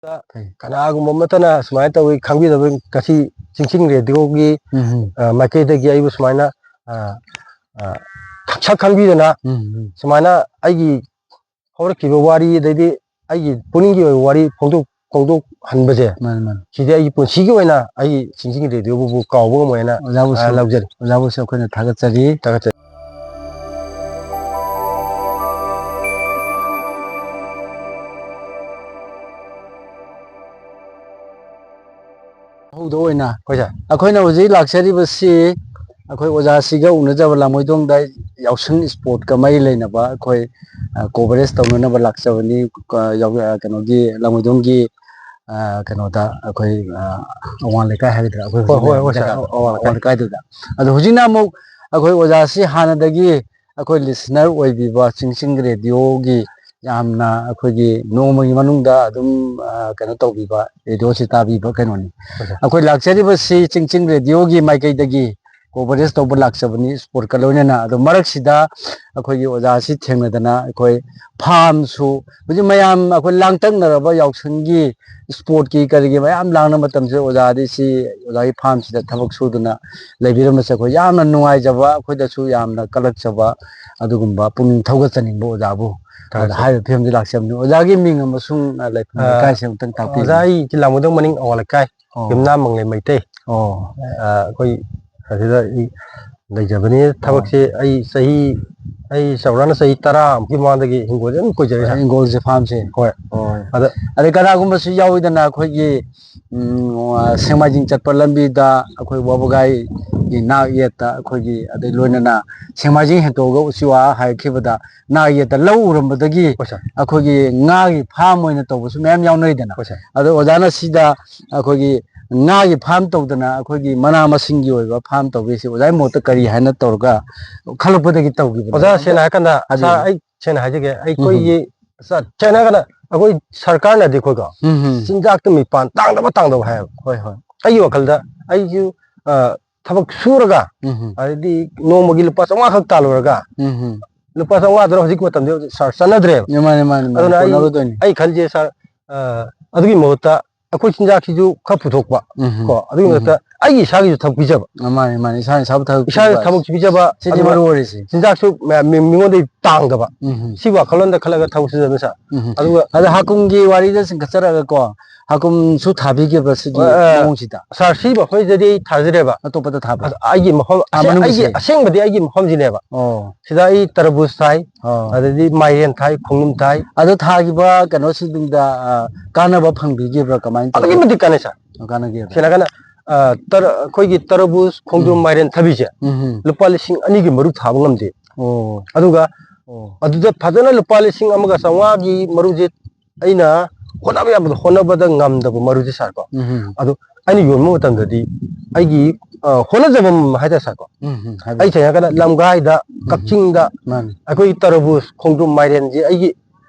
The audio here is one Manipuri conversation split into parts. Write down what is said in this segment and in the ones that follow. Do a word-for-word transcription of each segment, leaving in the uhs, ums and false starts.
ꯐꯩ꯫ ꯀꯅꯥꯒꯨꯝꯕ ꯑꯃꯠꯇꯅ ꯁꯨꯃꯥꯏꯅ ꯇꯧꯋꯤ ꯈꯪꯕꯤꯗꯕ, ꯉꯁꯤ ꯆꯤꯡꯆꯤꯡ ꯔꯦꯗꯤꯑꯣꯒꯤ, ꯎꯝ, ꯎꯝ꯫ ꯑ, ꯃꯥꯏꯀꯩꯗꯒꯤ ꯑꯩꯕꯨ ꯁꯨꯃꯥꯏꯅ, ꯑ, ꯑ, ꯁꯛ ꯈꯪꯕꯤꯗꯅ, ꯎꯝ, ꯎꯝ꯫ ꯁꯨꯃꯥꯏꯅ ꯑꯩꯒꯤ ꯍꯧꯔꯛꯈꯤꯕ ꯋꯥꯔꯤ, ꯑꯗꯩꯗꯤ ꯑꯩꯒꯤ ꯄꯨꯛꯅꯤꯡꯒꯤ ꯑꯣꯏꯕ ꯋꯥꯔꯤ ꯐꯣꯡꯗꯣꯛ-, ꯐꯣꯡꯗꯣꯛꯍꯟꯕꯁꯦ, ꯃꯥꯅꯤ, ꯃꯥꯅꯤ꯫ ꯁꯤꯗꯤ ꯑꯩꯒꯤ ꯄꯨꯟꯁꯤꯒꯤ ꯑꯣꯏꯅ ꯑꯩ ꯆꯤꯡꯆꯤꯡ ꯔꯦꯗꯤꯑꯣꯕꯨ ꯀꯥꯎꯕ ꯉꯝꯃꯣꯏ ꯍꯥꯏꯅ, ꯑꯣꯖꯥꯕꯨꯁꯨ, ꯑ, ꯂꯧꯖꯔꯤ꯫ ꯑꯣꯖꯥꯕꯨꯁꯨ ꯑꯩꯈꯣꯏꯅ ꯊꯥꯒꯠꯆꯔꯤ꯫ ꯊꯥꯒꯠꯆꯔꯤ꯫ ꯍꯧꯗ ꯑꯣꯏꯅ ꯍꯣꯏ, ꯁꯥꯔ꯫ ꯑꯩꯈꯣꯏꯅ ꯍꯧꯖꯤꯛ ꯂꯥꯛꯆꯔꯤꯕꯁꯤ ꯑꯩꯈꯣꯏ ꯑꯣꯖꯥꯁꯤꯒ ꯎꯅꯖꯕ ꯂꯥꯡꯃꯩꯗꯣꯡꯗ ꯌꯥꯎꯁꯪ ꯏꯁꯄꯣꯔꯠꯀ ꯃꯔꯤ ꯂꯩꯅꯕ ꯑꯩꯈꯣꯏ, ꯑ, ꯀꯣꯚꯔꯦꯖ ꯇꯧꯅꯅꯕ ꯂꯥꯛꯆꯕꯅꯤ꯫ ꯑ, ꯌꯥꯎ-, ꯑ, ꯀꯩꯅꯣꯒꯤ ꯂꯥꯡꯃꯩꯗꯣꯡꯒꯤ, ꯑ, ꯀꯩꯅꯣꯗ ꯑꯩꯈꯣꯏ, ꯑ, ꯑꯋꯥꯡ ꯂꯩꯀꯥꯏ ꯍꯥꯏꯒꯗ꯭ꯔꯥ, ꯑꯩꯈꯣꯏ ꯍꯣꯏ, ꯍꯧꯖꯤꯛ ꯍꯣꯏ, ꯍꯣꯏ, ꯂꯩꯔꯤꯕ ꯁꯥꯔ꯫ ꯖꯒꯥꯗꯣ, ꯑꯋꯥꯡ ꯂꯩꯀꯥꯏ꯫ ꯑꯋꯥꯡ ꯂꯩꯀꯥꯏꯗꯨꯗ꯫ ꯑꯗꯣ ꯍꯧꯖꯤꯛꯅ ꯑꯃꯨꯛ ꯑꯩꯈꯣꯏ ꯑꯣꯖꯥꯁꯤ ꯍꯥꯟꯅꯗꯒꯤ ꯑꯩꯈꯣꯏ ꯂꯤꯁꯅꯔ ꯑꯣꯏꯕꯤꯕ ꯆꯤꯡꯆꯤꯡ ꯔꯦꯗꯤꯑꯣꯒꯤ ꯌꯥꯝꯅ ꯑꯩꯈꯣꯏꯒꯤ ꯅꯣꯡꯃꯒꯤ ꯃꯅꯨꯡꯗ ꯑꯗꯨꯝ, ꯑ, ꯀꯩꯅꯣ ꯇꯧꯕꯤꯕ, ꯔꯦꯗꯤꯑꯣꯁꯤ ꯇꯥꯕꯤꯕ ꯀꯩꯅꯣꯅꯤ꯫ ꯍꯣꯏ, ꯁꯥꯔ꯫ ꯑꯩꯈꯣꯏ ꯂꯥꯛꯆꯔꯤꯕꯁꯤ ꯆꯤꯡꯆꯤꯡ ꯔꯦꯗꯤꯑꯣꯒꯤ ꯃꯥꯏꯀꯩꯗꯒꯤ ꯀꯣꯚꯔꯦꯖ ꯇꯧꯕ ꯂꯥꯛꯆꯕꯅꯤ ꯏꯁꯄꯣꯔꯠꯀ ꯂꯣꯏꯅꯅ꯫ ꯑꯗꯣ ꯃꯔꯛꯁꯤꯗ ꯑꯩꯈꯣꯏꯒꯤ ꯑꯣꯖꯥꯁꯤ ꯊꯦꯡꯅꯗꯅ ꯑꯩꯈꯣꯏ ꯐꯥꯝꯁꯨ ꯍꯧꯖꯤꯛ ꯃꯌꯥꯝ ꯑꯩꯈꯣꯏ ꯂꯥꯡꯇꯛꯅꯔꯕ ꯌꯥꯎꯁꯪꯒꯤ ꯏꯁꯄꯣꯔꯠꯀꯤ ꯀꯔꯤꯒꯤ ꯃꯌꯥꯝ ꯂꯥꯡꯅ ꯃꯇꯝꯁꯤꯗ ꯑꯣꯖꯥꯗꯤ ꯁꯤ ꯑꯣꯖꯥꯒꯤ ꯐꯥꯝꯁꯤꯗ ꯊꯕꯛ ꯁꯨꯗꯨꯅ ꯂꯩꯕꯤꯔꯝꯕꯁꯦ ꯑꯩꯈꯣꯏ ꯌꯥꯝꯅ ꯅꯨꯡꯉꯥꯏꯖꯕ, ꯑꯩꯈꯣꯏꯗꯁꯨ ꯌꯥꯝꯅ ꯀꯜꯂꯛꯆꯕ ꯑꯗꯨꯒꯨꯝꯕ ꯄꯨꯛꯅꯤꯡ ꯊꯧꯒꯠꯆꯅꯤꯡꯕ ꯑꯣꯖꯥꯕꯨ꯫ ꯑꯗ ꯊꯥꯒꯠꯆꯔꯤ꯫ ꯍꯥꯏꯔꯤꯕ ꯐꯤꯕꯝꯁꯤ ꯂꯥꯛꯆꯕꯅꯤ꯫ ꯑꯣꯖꯥꯒꯤ ꯃꯤꯡ ꯑꯃꯁꯨꯡ, ꯑ, ꯂꯩꯐꯝ ꯑ, ꯂꯩꯀꯥꯏꯁꯦ ꯑꯃꯨꯛꯇꯪ ꯇꯥꯛꯄꯤꯌꯨ꯫ ꯑꯣꯖꯥ, ꯑꯩ ꯂꯥꯡꯃꯩꯗꯣꯡ ꯃꯅꯤꯡ ꯑꯋꯥꯡ ꯂꯩꯀꯥꯏ, ꯑꯣ꯫ ꯌꯨꯝꯅꯥꯝ ꯃꯪꯂꯦꯝ ꯃꯩꯇꯩ꯫ ꯑꯣ꯫ ꯑ, ꯑꯩꯈꯣꯏ ꯑꯁꯤꯗ ꯑꯩ ꯑꯣ꯫ ꯂꯩꯖꯕꯅꯤ꯫ ꯊꯕꯛꯁꯦ ꯑꯩ ꯆꯍꯤ, ꯑꯩ ꯆꯥꯎꯔꯥꯛꯅ ꯆꯍꯤ ꯇꯔꯥꯃꯨꯛꯀꯤ ꯃꯃꯥꯡꯗꯒꯤ ꯍꯤꯡꯒꯣꯜꯁꯦ ꯑꯗꯨꯝ ꯀꯣꯏꯖꯔꯤ, ꯁꯥꯔ꯫ ꯍꯤꯡꯒꯣꯜꯁꯦ, ꯐꯥꯝꯁꯦ꯫ ꯍꯣꯏ꯫ ꯑꯣ꯫ ꯑꯗ ꯑꯗꯩ ꯀꯅꯥꯒꯨꯝꯕꯁꯨ ꯌꯥꯎꯋꯤꯗꯅ ꯑꯩꯈꯣꯏꯒꯤ, ꯎꯝ, ꯑ, ꯁꯦꯡꯃꯥꯏꯖꯤꯡ ꯆꯠꯄ ꯂꯝꯕꯤꯗ ꯑꯩꯈꯣꯏ ꯋꯥꯕꯒꯥꯏꯒꯤ ꯅꯥꯛ ꯌꯦꯠꯇ ꯑꯩꯈꯣꯏꯒꯤ, ꯑꯗꯩ ꯂꯣꯏꯅꯅ ꯁꯦꯡꯃꯥꯏꯖꯤꯡ ꯍꯦꯟꯇꯣꯛꯑꯒ ꯎꯆꯤꯋꯥ ꯍꯥꯏꯔꯛꯈꯤꯕꯗ ꯅꯥꯛ ꯌꯦꯠꯇ ꯂꯧ ꯎꯔꯝꯕꯗꯒꯤ ꯍꯣꯏ, ꯁꯥꯔ꯫ ꯑꯩꯈꯣꯏꯒꯤ ꯉꯥꯒꯤ ꯐꯥꯝ ꯑꯣꯏꯅ ꯇꯧꯕꯁꯨ ꯃꯌꯥꯝ ꯌꯥꯎꯅꯔꯤꯗꯅ꯫ ꯍꯣꯏ, ꯁꯥꯔ꯫ ꯑꯗꯣ ꯑꯣꯖꯥꯅ ꯁꯤꯗ ꯑꯩꯈꯣꯏꯒꯤ ꯉꯥꯒꯤ ꯐꯥꯝ ꯇꯧꯗꯅ ꯑꯩꯈꯣꯏꯒꯤ ꯃꯅꯥ ꯃꯁꯤꯡꯒꯤ ꯑꯣꯏꯕ ꯐꯥꯝ ꯇꯧꯕꯤꯁꯤ ꯑꯣꯖꯥꯒꯤ ꯃꯣꯠꯇ ꯀꯔꯤ ꯍꯥꯏꯅ ꯇꯧꯔꯒ ꯈꯜꯂꯛꯄꯗꯒꯤ ꯇꯧꯈꯤꯕꯅꯣ? ꯑꯣꯖꯥ, ꯁꯦꯡꯅ ꯍꯥꯏꯔꯀꯥꯟꯗ, ꯍꯥꯏꯕꯤꯌꯨ꯫ ꯁꯥꯔ, ꯑꯩ ꯁꯦꯡꯅ ꯍꯥꯏꯖꯒꯦ, ꯎꯝ ꯍꯝ꯫ ꯑꯩꯈꯣꯏꯒꯤ, ꯁꯥꯔ, ꯁꯦꯡꯅ ꯍꯥꯏꯔꯀꯥꯟꯗ ꯑꯩꯈꯣꯏ ꯁꯔꯀꯥꯔꯅꯗꯤ ꯑꯩꯈꯣꯏꯀꯣ, ꯎꯝ ꯍꯝ꯫ ꯆꯤꯟꯖꯥꯛꯇ ꯃꯤꯄꯥꯟ ꯇꯥꯡꯗꯕ ꯇꯥꯡꯗꯕ ꯍꯥꯏꯌꯦꯕ꯫ ꯍꯣꯏ, ꯍꯣꯏ꯫ ꯑꯩꯒꯤ ꯋꯥꯈꯜꯗ ꯑꯩꯁꯨ, ꯑ, ꯊꯕꯛ ꯁꯨꯔꯒ, ꯎꯝ ꯍꯝ꯫ ꯑꯗꯩꯗꯤ ꯅꯣꯡꯃꯒꯤ ꯂꯨꯄꯥ ꯆꯥꯝꯃꯉꯥ ꯈꯛ ꯇꯥꯜꯂꯨꯔꯒ, ꯎꯝ ꯍꯝ꯫ ꯂꯨꯄꯥ ꯆꯥꯝꯃꯉꯥꯗꯨꯅ ꯍꯧꯖꯤꯛꯀꯤ ꯃꯇꯝꯗ, ꯁꯥꯔ, ꯆꯠꯅꯗ꯭ꯔꯦꯕ꯫ ꯃꯥꯅꯦ, ꯃꯥꯅꯦ, ꯃꯥꯅꯦ꯫ ꯑꯗꯨꯅ ꯑꯩ, ꯀꯣꯟꯅꯔꯣꯏꯗꯣꯏꯅꯤ꯫ ꯑꯩ ꯈꯜꯂꯤꯁꯦ, ꯁꯥꯔ, ꯑ, ꯑꯗꯨꯒꯤ ꯃꯍꯨꯠꯇ ꯑꯩꯈꯣꯏ ꯆꯤꯟꯖꯥꯛꯁꯤꯁꯨ ꯈꯔ ꯄꯨꯊꯣꯛꯄ, ꯎꯝ ꯍꯝ꯫ ꯀꯣ, ꯑꯗꯨꯒꯤ ꯎꯝ ꯃꯍꯨꯠꯇ ꯍꯝ꯫ ꯑꯩꯒꯤ ꯏꯁꯥꯒꯤꯁꯨ ꯊꯕꯛ ꯄꯤꯖꯕ꯫ ꯑ, ꯃꯥꯅꯤ, ꯃꯥꯅꯤ꯫ ꯏꯁꯥꯅ ꯏꯁꯥꯕꯨ ꯊꯕꯛ ꯏꯁꯥꯒꯤ ꯄꯤꯕ ꯊꯕꯛꯁꯨ ꯄꯤꯖꯕ, ꯁꯤꯅꯤ ꯑꯗꯨꯒ ꯃꯔꯨ ꯑꯣꯏꯔꯤꯁꯦ꯫ ꯆꯤꯟꯖꯥꯛꯁꯨ ꯃꯌꯥꯝ ꯃꯤ-, ꯃꯤꯉꯣꯟꯗꯒꯤ ꯇꯥꯡꯗꯕ꯫ ꯎꯝ ꯍꯝ꯫ ꯁꯤ ꯋꯥꯈꯜꯂꯣꯟꯗ ꯈꯜꯂꯒ ꯊꯕꯛ ꯁꯨꯖꯕꯅꯤ, ꯁꯥꯔ꯫ ꯎꯝ ꯍꯝ꯫ ꯑꯗꯨꯒ ꯑꯗ ꯍꯥꯀꯨꯝꯒꯤ ꯋꯥꯔꯤꯗ ꯆꯤꯡꯈꯠꯆꯔꯒꯀꯣ, ꯍꯥꯀꯨꯝꯁꯨ ꯊꯥꯕꯤꯈꯤꯕ꯭ꯔꯥ ꯁꯤꯒꯤ ꯑ, ꯑ, ꯃꯑꯣꯡꯁꯤꯗ? ꯁꯥꯔ, ꯁꯤ ꯃꯐꯝꯁꯤꯗꯗꯤ ꯑꯩ ꯊꯥꯖꯗꯦꯕ꯫ ꯑꯇꯣꯞꯄꯗ ꯊꯥꯕ? ꯑ-, ꯑꯩꯒꯤ ꯃꯐꯝ, ꯑꯥ, ꯑꯁꯦ-, ꯃꯅꯨꯡꯒꯤꯁꯦ? ꯑꯩꯒꯤ ꯑꯁꯦꯡꯕꯗꯤ ꯑꯩꯒꯤ ꯃꯐꯝꯁꯤꯅꯦꯕ꯫ ꯑꯣ꯫ ꯁꯤꯗ ꯑꯩ ꯇꯔꯕꯨꯖ ꯊꯥꯏ, ꯑꯣ꯫ ꯑꯗꯩꯗꯤ ꯃꯥꯏꯔꯦꯟ ꯊꯥꯏ, ꯈꯣꯡꯗ꯭ꯔꯨꯝ ꯊꯥꯏ꯫ ꯑꯗꯣ ꯊꯥꯈꯤꯕ ꯀꯩꯅꯣꯁꯤꯡꯗꯨꯗ, ꯑ, ꯀꯥꯟꯅꯕ ꯐꯪꯕꯤꯈꯤꯕ꯭ꯔꯥ? ꯀꯃꯥꯏꯅ ꯇꯧꯒꯦ? ꯑꯗꯨꯛꯀꯤ ꯃꯇꯤꯛ ꯀꯥꯟꯅꯩ, ꯁꯥꯔ꯫ ꯑꯣ, ꯀꯥꯟꯅꯈꯤꯕ꯭ꯔꯥ? ꯁꯦꯡꯅ ꯍꯥꯏꯔꯀꯥꯟꯗ, ꯑ, ꯇꯔ-, ꯑꯩꯈꯣꯏꯒꯤ ꯇꯔꯕꯨꯖ, ꯈꯣꯡꯗ꯭ꯔꯨꯝ, ꯎꯝ꯫ ꯃꯥꯏꯔꯦꯟ ꯊꯕꯤꯁꯦ ꯎꯝ, ꯎꯝ꯫ ꯂꯨꯄꯥ ꯂꯤꯁꯤꯡ ꯑꯅꯤꯒꯤ ꯃꯔꯨ ꯊꯥꯕ ꯉꯝꯗꯦ꯫ ꯑꯣ꯫ ꯑꯗꯨꯒ ꯑꯣ꯫ ꯑꯗꯨꯗ ꯐꯖꯅ ꯂꯨꯄꯥ ꯂꯤꯁꯤꯡ ꯑꯃꯒ ꯆꯥꯝꯃꯉꯥꯒꯤ ꯃꯔꯨꯁꯦ ꯑꯩꯅ ꯍꯣꯠꯅꯕ ꯌꯥꯕꯗ ꯍꯣꯠꯅꯕꯗ ꯉꯝꯗꯕ ꯃꯔꯨꯁꯦ, ꯁꯥꯔ, ꯀꯣ꯫ ꯎꯝ꯫ ꯑꯗꯣ ꯑꯩꯅ ꯌꯣꯟꯕ ꯃꯇꯝꯗꯗꯤ ꯑꯩꯒꯤ, ꯑ, ꯍꯣꯠꯅꯖꯐꯝ ꯍꯥꯏꯇꯥꯔꯦ, ꯁꯥꯔ, ꯀꯣ꯫ ꯎꯝ, ꯎꯝ, ꯍꯥꯏꯕꯤꯌꯨ꯫ ꯑꯩ ꯁꯦꯡꯅ ꯍꯥꯏꯔꯀꯥꯟꯗ ꯂꯝꯒꯥꯏꯗ, ꯎꯝ꯫ ꯀꯛꯆꯤꯡꯗ ꯃꯥꯅꯤ꯫ ꯑꯩꯈꯣꯏꯒꯤ ꯇꯔꯕꯨꯖ, ꯈꯣꯡꯗ꯭ꯔꯨꯝ, ꯃꯥꯏꯔꯦꯟꯁꯦ ꯑꯩꯒꯤ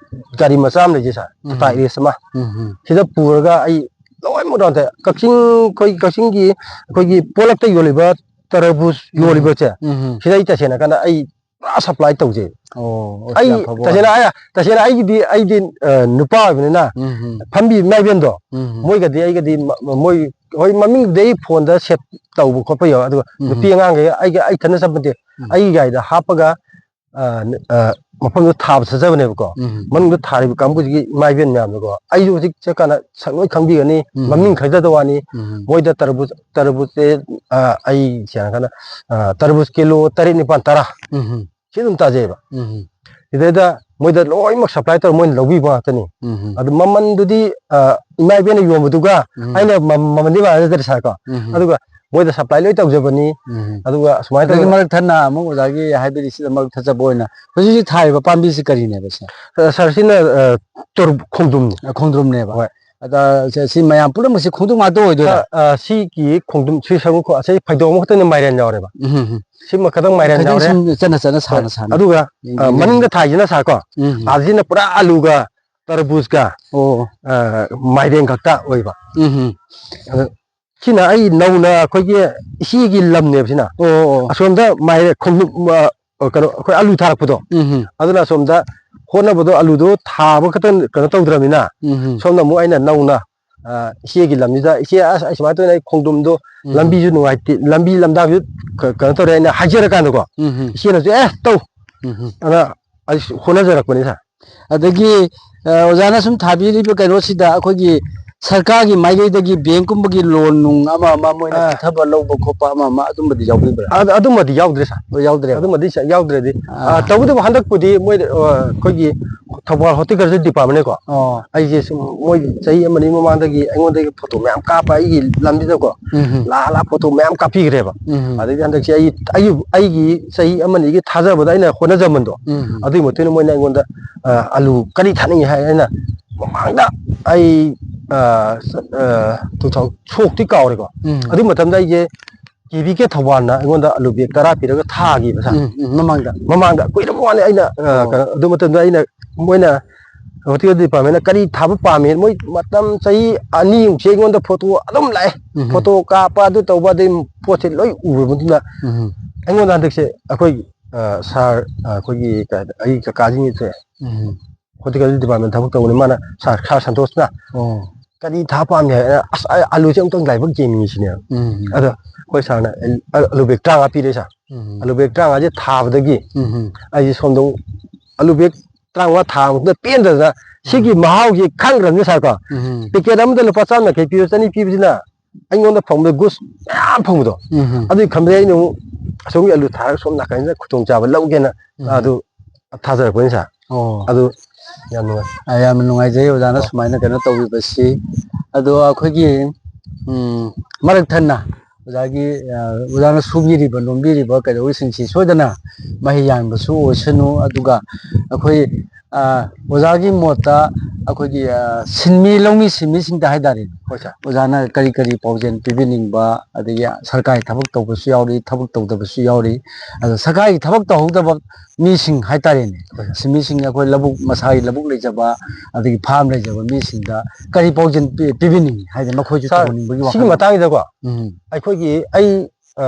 ꯒꯥꯔꯤ ꯃꯆꯥ ꯑꯃ ꯂꯩꯖꯩ, ꯁꯥꯔ, ꯎꯝ꯫ ꯇꯥꯇꯥ ꯑꯦꯁ ꯑꯃ꯫ ꯎꯝ, ꯎꯝ꯫ ꯁꯤꯗ ꯄꯨꯔꯒ ꯑꯩ ꯂꯣꯏꯅꯃꯛ ꯇꯧꯔꯦ꯫ ꯀꯛꯆꯤꯡ, ꯑꯩꯈꯣꯏ ꯀꯛꯆꯤꯡꯒꯤ ꯑꯩꯈꯣꯏꯒꯤ ꯄꯣꯂꯛꯇ ꯌꯣꯜꯂꯤꯕ ꯇꯔꯕꯨꯖ ꯎꯝ꯫ ꯌꯣꯜꯂꯤꯕꯁꯦ, ꯎꯝ, ꯎꯝ꯫ ꯁꯤꯗ ꯑꯩ ꯇꯁꯦꯡꯅ ꯍꯥꯏꯔꯀꯥꯟꯗ ꯑꯩ ꯄꯨꯔꯥ ꯁꯄ꯭ꯂꯥꯏ ꯇꯧꯖꯩ꯫ ꯑꯣ, ꯑꯁ, ꯑꯩ ꯌꯥꯝ ꯐꯕ ꯇꯁꯦꯡꯅ ꯋꯥꯅꯤ꯫ ꯑꯩ, ꯇꯁꯦꯡꯅ ꯑꯩꯒꯤꯗꯤ, ꯑꯩꯗꯤ, ꯑ, ꯅꯨꯄꯥ ꯑꯣꯏꯕꯅꯤꯅ ꯎꯝ, ꯎꯝ꯫ ꯐꯝꯕꯤ ꯏꯃꯥ ꯏꯕꯦꯟꯗꯣ, ꯎꯝ, ꯎꯝ꯫ ꯃꯣꯏꯒꯗꯤ ꯑꯩꯒꯗꯤ ꯃ-, ꯃ-, ꯃꯣꯏ, ꯍꯣꯏ, ꯃꯃꯤꯡꯗꯤ ꯑꯩ ꯐꯣꯟꯗ ꯁꯦꯞ ꯇꯧꯕ ꯈꯣꯠꯄ ꯌꯥꯎꯋꯦ, ꯑꯗꯨꯒ ꯎꯝ, ꯅꯨꯄꯤ ꯎꯝ꯫ ꯑꯉꯥꯡꯈꯩ ꯑꯩꯒ, ꯑꯩ ꯊꯠꯅ ꯆꯠꯄ ꯅꯠꯇꯦ, ꯎꯝ꯫ ꯑꯩꯒꯤ ꯒꯥꯔꯤꯗ ꯍꯥꯞꯄꯒ, ꯑ, ꯅ-, ꯑ, ꯃꯐꯝꯗꯨꯗ ꯊꯥꯕ ꯆꯠꯆꯕꯅꯦꯕꯀꯣ꯫ ꯎꯝ꯫ ꯃꯅꯨꯡꯗ ꯊꯥꯔꯤꯕ ꯀꯥꯡꯕꯨꯁꯤꯒꯤ ꯏꯃꯥ ꯏꯕꯦꯟ ꯃꯌꯥꯝꯗꯣꯀꯣ, ꯑꯩꯁꯨ ꯍꯧꯖꯤꯛ ꯆꯠꯀꯥꯟꯗ ꯁꯛ ꯂꯣꯏ ꯈꯪꯕꯤꯒꯅꯤ, ꯎꯝ꯫ ꯃꯃꯤꯡ ꯈꯪꯖꯗꯕ ꯋꯥꯅꯤ꯫ ꯎꯝ꯫ ꯃꯣꯏꯗ ꯇꯔꯕꯨꯖ, ꯇꯔꯕꯨꯖꯁꯦ, ꯑ, ꯑꯩ ꯁꯦꯡꯅ ꯍꯥꯏꯔꯀꯥꯟꯗ, ꯑ, ꯇꯔꯕꯨꯖ ꯀꯤꯂꯣ ꯇꯔꯦꯠ ꯅꯤꯄꯥꯟ ꯇꯔꯥ ꯎꯝ꯫ ꯁꯤ ꯑꯗꯨꯝ ꯇꯥꯖꯩꯑꯕ꯫ ꯎꯝ꯫ ꯁꯤꯗꯩꯗ ꯃꯣꯏꯗ ꯂꯣꯏꯅꯃꯛ ꯁꯄ꯭ꯂꯥꯏ ꯇꯧꯔ ꯃꯣꯏꯅ ꯂꯧꯕꯤꯕ ꯉꯥꯛꯇꯅꯤ꯫ ꯎꯝ꯫ ꯑꯗꯨ ꯃꯃꯟꯗꯨꯗꯤ, ꯑ, ꯏꯃꯥ ꯏꯕꯦꯟꯅ ꯌꯣꯟꯕꯗꯨꯒ ꯎꯝ꯫ ꯑꯩꯅ ꯃ-, ꯃꯃꯟꯗꯤ ꯃꯥꯟꯅꯗ꯭ꯔꯦ, ꯁꯥꯔ, ꯀꯣ꯫ ꯎꯝ꯫ ꯑꯗꯨꯒ ꯃꯣꯏꯗ ꯁꯄ꯭ꯂꯥꯏ ꯂꯣꯏ ꯇꯧꯖꯕꯅꯤ꯫ ꯎꯝ꯫ ꯑꯗꯨꯒ ꯁꯨꯃꯥꯏꯅ ꯑꯗꯒꯤ ꯇꯧꯗꯅ ꯃꯔꯛ ꯊꯠꯅ ꯑꯃꯨꯛ ꯑꯣꯖꯥꯒꯤ ꯍꯥꯏꯕꯤꯔꯤꯁꯤꯗ ꯃꯔꯛ ꯊꯠꯆꯕ ꯑꯣꯏꯅ ꯍꯧꯖꯤꯛ ꯍꯧꯖꯤꯛ ꯊꯥꯔꯤꯕ ꯄꯥꯝꯕꯤꯁꯤ ꯀꯔꯤꯅꯦꯕ, ꯁꯥꯔ? ꯑ, ꯁꯥꯔ, ꯁꯤꯅ, ꯑ, ꯇꯣꯔ-, ꯈꯣꯡꯗ꯭ꯔꯨꯝꯅꯤ꯫ ꯑ, ꯈꯣꯡꯗ꯭ꯔꯨꯝꯅꯦꯕ꯫ ꯍꯣꯏ꯫ ꯑꯗ ꯁꯤ, ꯁꯤ ꯃꯌꯥꯝ ꯄꯨꯝꯅꯃꯛꯁꯤ ꯈꯣꯡꯗ꯭ꯔꯨꯝ ꯉꯥꯛꯇ ꯑꯣꯏꯗꯣꯏꯔꯥ? ꯁꯥꯔ, ꯑ, ꯁꯤꯒꯤ ꯈꯣꯡꯗ꯭ꯔꯨꯝ, ꯁꯤ ꯁꯔꯨꯛ ꯈꯣ-, ꯑꯁꯤ ꯐꯩꯗꯣꯝ ꯑꯃꯈꯛꯇꯅꯤ ꯃꯥꯏꯔꯦꯟ ꯌꯥꯎꯔꯦꯕ꯫ ꯎꯝ, ꯎꯝ, ꯎꯝ꯫ ꯁꯤꯃ ꯈꯛꯇꯪ ꯃꯥꯏꯔꯦꯟ ꯈꯤꯇꯪ ꯌꯥꯎꯔꯦ꯫ ꯁꯨꯝ ꯆꯠꯅ ꯆꯠꯅ ꯁꯥꯡꯅ ꯍꯣꯏ꯫ ꯁꯥꯡꯅ ꯑꯗꯨꯒ, ꯑ, ꯌꯦꯡꯖꯒꯦ꯫ ꯃꯅꯤꯡꯗ ꯊꯥꯏꯁꯤꯅ, ꯁꯥꯔ, ꯀꯣ, ꯎꯝ꯫ ꯑꯁꯤꯅ ꯄꯨꯔꯥ ꯑꯂꯨꯒ ꯇꯔꯕꯨꯖꯀ, ꯑꯣ꯫ ꯑ, ꯃꯥꯏꯔꯦꯟ ꯈꯛꯇ ꯑꯣꯏꯕ꯫ ꯎꯝ, ꯎꯝ꯫ ꯑꯗ ꯁꯤꯅ ꯑꯩ ꯅꯧꯅ ꯑꯩꯈꯣꯏꯒꯤ ꯏꯆꯦꯒꯤ ꯂꯝꯅꯦꯕ ꯁꯤꯅ꯫ ꯑꯣ, ꯑꯣ, ꯑꯣ꯫ ꯑꯁꯣꯝꯗ ꯃꯥꯏꯔꯦꯟ ꯈꯣꯡꯗ꯭ꯔꯨꯝ, ꯑ, ꯀꯩꯅꯣ, ꯑꯩꯈꯣꯏ ꯑꯂꯨ ꯊꯥꯔꯛꯄꯗꯣ, ꯎꯝ, ꯎꯝ꯫ ꯑꯗꯨꯅ ꯑꯁꯣꯝꯗ ꯍꯣꯠꯅꯕꯗꯣ, ꯑꯂꯨꯗꯣ ꯊꯥꯕ ꯈꯛꯇꯪ ꯀꯩꯅꯣ ꯇꯧꯗ꯭ꯔꯕꯅꯤꯅ, ꯎꯝ ꯍꯝ꯫ ꯁꯣꯝꯗ ꯑꯃꯨꯛ ꯑꯩꯅ ꯅꯧꯅ, ꯑ, ꯏꯆꯦꯒꯤ ꯂꯝꯁꯤꯗ, "ꯏꯆꯦ, ꯑꯁ, ꯑꯩ ꯁꯨꯃꯥꯏꯅ ꯇꯧꯗꯅ ꯑꯩ ꯈꯣꯡꯗ꯭ꯔꯨꯝꯗꯣ ꯎꯝ ꯍꯝ꯫ ꯂꯝꯕꯤꯁꯨ ꯅꯨꯡꯉꯥꯏꯇꯦ, ꯂꯝꯕꯤ ꯂꯝꯗꯥꯡꯁꯨ ꯀ-, ꯀꯩꯅꯣ ꯇꯧꯔꯦ" ꯑꯩꯅ ꯍꯥꯏꯖꯔꯀꯥꯟꯗꯀꯣ, ꯎꯝ ꯍꯝ꯫ ꯏꯆꯦꯅꯁꯨ, "ꯑꯦ, ꯇꯧ" ꯎꯝ ꯍꯝ꯫ ꯑꯗ ꯑꯩ ꯍꯣꯠꯅꯖꯔꯛꯄꯅꯤ, ꯁꯥꯔ꯫ ꯑꯗꯒꯤ, ꯑ, ꯑꯣꯖꯥꯅ ꯁꯨꯝ ꯊꯥꯕꯤꯔꯤꯕ ꯀꯩꯅꯣꯁꯤꯗ ꯑꯩꯈꯣꯏꯒꯤ ꯁꯔꯀꯥꯔꯒꯤ ꯃꯥꯏꯀꯩꯗꯒꯤ ꯕꯦꯡꯀꯨꯝꯕꯒꯤ ꯂꯣꯟ ꯅꯨꯡ ꯑꯃ ꯑꯃ ꯃꯣꯏꯅ ꯑꯥ꯫ ꯄꯤꯊꯕ ꯂꯧꯕ ꯈꯣꯠꯄ ꯑꯃ ꯑꯃ ꯑꯗꯨꯝꯕꯗꯤ ꯌꯥꯎꯕꯤꯕ꯭ꯔꯥ? ꯑ-, ꯑꯗꯨꯃꯗꯤ ꯌꯥꯎꯗ꯭ꯔꯦ, ꯁꯥꯔ꯫ ꯑꯣ, ꯌꯥꯎꯗ꯭ꯔꯦꯕ? ꯑꯗꯨꯃꯗꯤ ꯁꯥꯔ ꯌꯥꯎꯗ꯭ꯔꯦꯗꯤ꯫ ꯑꯥ꯫ ꯑ, ꯇꯧꯕꯇꯕꯨ ꯍꯟꯗꯛꯄꯨꯗꯤ ꯃꯣꯏ, ꯑ, ꯑꯩꯈꯣꯏꯒꯤ ꯊꯧꯕꯥꯜ ꯍꯣꯔꯇꯤꯀꯜꯆꯔ ꯗꯤꯄꯥꯔꯠꯃꯦꯟꯅꯀꯣ, ꯑꯣ꯫ ꯑꯩꯁꯦ ꯁꯨꯝ ꯃꯣꯏ ꯆꯍꯤ ꯑꯃꯅꯤ ꯃꯃꯥꯡꯗꯒꯤ ꯑꯩꯉꯣꯟꯗꯒꯤ ꯐꯣꯇꯣ ꯃꯌꯥꯝ ꯀꯥꯞꯄ ꯑꯩꯒꯤ ꯂꯝꯁꯤꯗꯀꯣ, ꯎꯝ ꯍꯝ꯫ ꯂꯥ ꯂꯥ ꯐꯣꯇꯣ ꯃꯌꯥꯝ ꯀꯥꯞꯄꯤꯈ꯭ꯔꯦꯕ꯫ ꯎꯝ ꯍꯝ꯫ ꯑꯗꯒꯤ ꯍꯟꯗꯛꯁꯦ ꯑꯩ, ꯑꯩ, ꯑꯩꯒꯤ ꯆꯍꯤ ꯑꯃꯅꯤꯒꯤ ꯊꯥꯖꯕꯗ ꯑꯩꯅ ꯍꯣꯠꯅꯖꯃꯟꯗꯣ, ꯎꯝ ꯍꯝ꯫ ꯑꯗꯨꯒꯤ ꯃꯇꯨꯡ ꯏꯟꯅ ꯃꯣꯏꯅ ꯑꯩꯉꯣꯟꯗ, ꯑ, ꯑꯂꯨ ꯀꯔꯤ ꯊꯥꯅꯤꯡꯉꯤ ꯍꯥꯏ, ꯑꯩꯅ ꯃꯃꯥꯡꯗ ꯑꯩ, ꯑ, ꯁ-, ꯑ, two thousand, ꯁꯣꯛꯇꯤ ꯀꯥꯎꯔꯦꯀꯣ꯫ ꯎꯝ꯫ ꯑꯗꯨ ꯃꯇꯝꯗ ꯑꯩꯁꯦ ꯀꯦ ꯚꯤ ꯀꯦ ꯊꯧꯕꯥꯜꯅ ꯑꯩꯉꯣꯟꯗ ꯑꯂꯨ ꯕꯦꯒ ꯇꯔꯥ ꯄꯤꯔꯒ ꯊꯥꯈꯤꯕ, ꯁꯥꯔ꯫ ꯎꯝ, ꯎꯝ, ꯃꯃꯥꯡꯗ꯫ ꯃꯃꯥꯡꯗ ꯀꯨꯏꯔꯕ ꯋꯥꯅꯤ ꯑꯩꯅ, ꯑ, ꯑꯣ꯫ ꯀꯩꯅꯣ, ꯑꯗꯨ ꯃꯇꯝꯗ ꯑꯩꯅ, ꯃꯣꯏꯅ ꯍꯣꯔꯇꯤꯀꯜꯆꯔ ꯗꯤꯄꯥꯔꯠꯃꯦꯟꯅ ꯀꯔꯤ ꯊꯥꯕ ꯄꯥꯝꯃꯤ? ꯃꯣꯏ ꯃꯇꯝ ꯆꯍꯤ ꯑꯅꯤꯃꯨꯛꯁꯦ ꯑꯩꯉꯣꯟꯗ ꯐꯣꯇꯣ ꯑꯗꯨꯝ ꯂꯥꯛꯑꯦ꯫ ꯎꯝ꯫ ꯐꯣꯇꯣ ꯀꯥꯞꯄ, ꯑꯗꯨ ꯇꯧꯕ, ꯑꯗꯩ ꯄꯣꯠꯁꯦ ꯂꯣꯏ ꯎꯔꯕ ꯃꯇꯨꯡꯗ ꯎꯝ꯫ ꯑꯩꯉꯣꯟꯗ ꯍꯟꯗꯛꯁꯦ ꯑꯩꯈꯣꯏ, ꯑ, ꯁꯥꯔ, ꯑ, ꯑꯩꯈꯣꯏꯒꯤ ꯀ-, ꯑꯩꯒꯤ ꯀꯀꯥꯁꯤꯡꯁꯦ ꯎꯝ꯫ ꯍꯣꯔꯇꯤꯀꯜꯆꯔ ꯗꯤꯄꯥꯔꯠꯃꯦꯟ ꯊꯕꯛ ꯇꯧꯕꯅꯤ꯫ ꯃꯥꯅ ꯁꯥꯔ, ꯁꯥꯔ ꯁꯟꯇꯣꯁꯅ ꯑꯣ꯫ "ꯀꯔꯤ ꯊꯥ ꯄꯥꯝꯃꯤ?" ꯍꯥꯏ꯫ "ꯑꯁ, ꯑꯩ ꯑꯂꯨꯁꯦ ꯑꯃꯨꯛꯇꯪ ꯂꯥꯏꯕꯛ ꯌꯦꯡꯅꯤꯡꯉꯤꯁꯤꯅꯦ꯫" ꯎꯝ꯫ ꯑꯗꯣ ꯑꯩꯈꯣꯏ ꯁꯥꯔꯅ ꯑꯂꯨ ꯕꯦꯒ ꯇꯔꯥꯃꯉꯥ ꯄꯤꯔꯦ, ꯁꯥꯔ꯫ ꯎꯝ꯫ ꯑꯂꯨ ꯕꯦꯒ ꯇꯔꯥꯃꯉꯥꯁꯦ ꯊꯥꯕꯗꯒꯤ ꯎꯝ꯫ ꯑꯩꯁꯦ ꯁꯣꯝꯗ ꯑꯂꯨ ꯕꯦꯒ ꯇꯔꯥꯃꯉꯥ ꯊꯥꯕꯗꯨꯗ ꯄꯦꯟꯗꯗꯅ ꯁꯤꯒꯤ ꯎꯝ꯫ ꯃꯍꯥꯎꯁꯦ ꯈꯪꯈ꯭ꯔꯕꯅꯤꯅ, ꯁꯥꯔꯀꯣ, ꯎꯝ꯫ ꯄꯦꯀꯦꯠ ꯑꯃꯗ ꯂꯨꯄꯥ ꯆꯥꯝ ꯌꯥꯡꯈꯩ ꯄꯤꯕ, ꯆꯅꯤ ꯄꯤꯕꯁꯤꯅ ꯑꯩꯉꯣꯟꯗ ꯐꯪꯕꯗ ꯒꯨꯁ ꯃꯌꯥꯝ ꯐꯪꯕꯗꯣ꯫ ꯎꯝ꯫ ꯑꯗꯨꯒꯤ ꯈꯟꯕꯗꯒꯤ ꯑꯩꯅ ꯑꯃꯨꯛ ꯑꯁꯣꯝꯒꯤ ꯑꯂꯨ ꯊꯥꯔꯒ ꯁꯣꯝ ꯅꯥꯀꯟꯁꯤꯗ ꯈꯨꯗꯣꯡꯆꯥꯕ ꯂꯧꯒꯦꯅ ꯎꯝ꯫ ꯑꯗꯨ ꯊꯥꯖꯔꯛꯄꯅꯤ, ꯁꯥꯔ꯫ ꯑꯣ꯫ ꯑꯗꯨ ꯌꯥꯝ ꯅꯨꯡꯉꯥꯏ꯫ ꯑ, ꯌꯥꯝꯅ ꯅꯨꯡꯉꯥꯏꯖꯩ ꯑꯣꯖꯥꯅ ꯑꯣ꯫ ꯁꯨꯃꯥꯏꯅ ꯀꯩꯅꯣ ꯇꯧꯕꯤꯕꯁꯤ꯫ ꯑꯗꯣ ꯑꯩꯈꯣꯏꯒꯤ, ꯎꯝ, ꯃꯔꯛ ꯊꯠꯅ ꯑꯣꯖꯥꯒꯤ, ꯑ, ꯑꯣꯖꯥꯅ ꯁꯨꯕꯤꯔꯤꯕ, ꯅꯣꯝꯕꯤꯔꯤꯕ ꯀꯩꯗꯧꯔꯤꯁꯤꯡꯁꯤ ꯁꯣꯏꯗꯅ ꯃꯍꯩ ꯌꯥꯟꯕꯁꯨ ꯑꯣꯏꯁꯅꯨ꯫ ꯑꯗꯨꯒ ꯑꯩꯈꯣꯏ, ꯑ, ꯑꯣꯖꯥꯒꯤ ꯃꯣꯠꯇ ꯑꯩꯈꯣꯏꯒꯤ, ꯑ, ꯁꯤꯟꯃꯤ, ꯂꯧꯃꯤ ꯁꯤꯟꯃꯤꯁꯤꯡꯗ ꯍꯥꯏꯇꯥꯔꯦ, ꯍꯣꯏ, ꯁꯥꯔ꯫ ꯑꯣꯖꯥꯅ ꯀꯔꯤ ꯀꯔꯤ ꯄꯥꯎꯖꯦꯜ ꯄꯤꯕꯤꯅꯤꯡꯕ, ꯑꯗꯒꯤ ꯁꯔꯀꯥꯔꯒꯤ ꯊꯕꯛ ꯇꯧꯕꯁꯨ ꯌꯥꯎꯔꯤ, ꯊꯕꯛ ꯇꯧꯗꯕꯁꯨ ꯌꯥꯎꯔꯤ꯫ ꯑꯗꯣ ꯁꯔꯀꯥꯔꯒꯤ ꯊꯕꯛ ꯇꯧꯍꯧꯗꯕ ꯃꯤꯁꯤꯡ ꯍꯥꯏꯇꯥꯔꯦꯅꯦ, ꯍꯣꯏ꯫ ꯁꯤꯟꯃꯤꯁꯤꯡ, ꯑꯩꯈꯣꯏ ꯂꯧꯕꯨꯛ, ꯃꯁꯥꯒꯤ ꯂꯧꯕꯨꯛ ꯂꯩꯖꯕ, ꯑꯗꯒꯤ ꯐꯥꯝ ꯂꯩꯖꯕ ꯃꯤꯁꯤꯡꯗ ꯀꯔꯤ ꯄꯥꯎꯖꯦꯜ ꯄꯤ-, ꯄꯤꯕꯤꯅꯤꯡꯉꯤ? ꯍꯥꯏꯗꯤ ꯃꯈꯣꯏꯁꯨ ꯁꯥꯔ, ꯇꯧꯍꯟꯅꯤꯡꯕꯒꯤ ꯁꯤꯒꯤ ꯋꯥꯈꯜꯂꯣꯟ꯫ ꯃꯇꯥꯡꯁꯤꯗꯀꯣ, ꯎꯝ꯫ ꯑꯩꯈꯣꯏꯒꯤ, ꯑꯩ, ꯑ,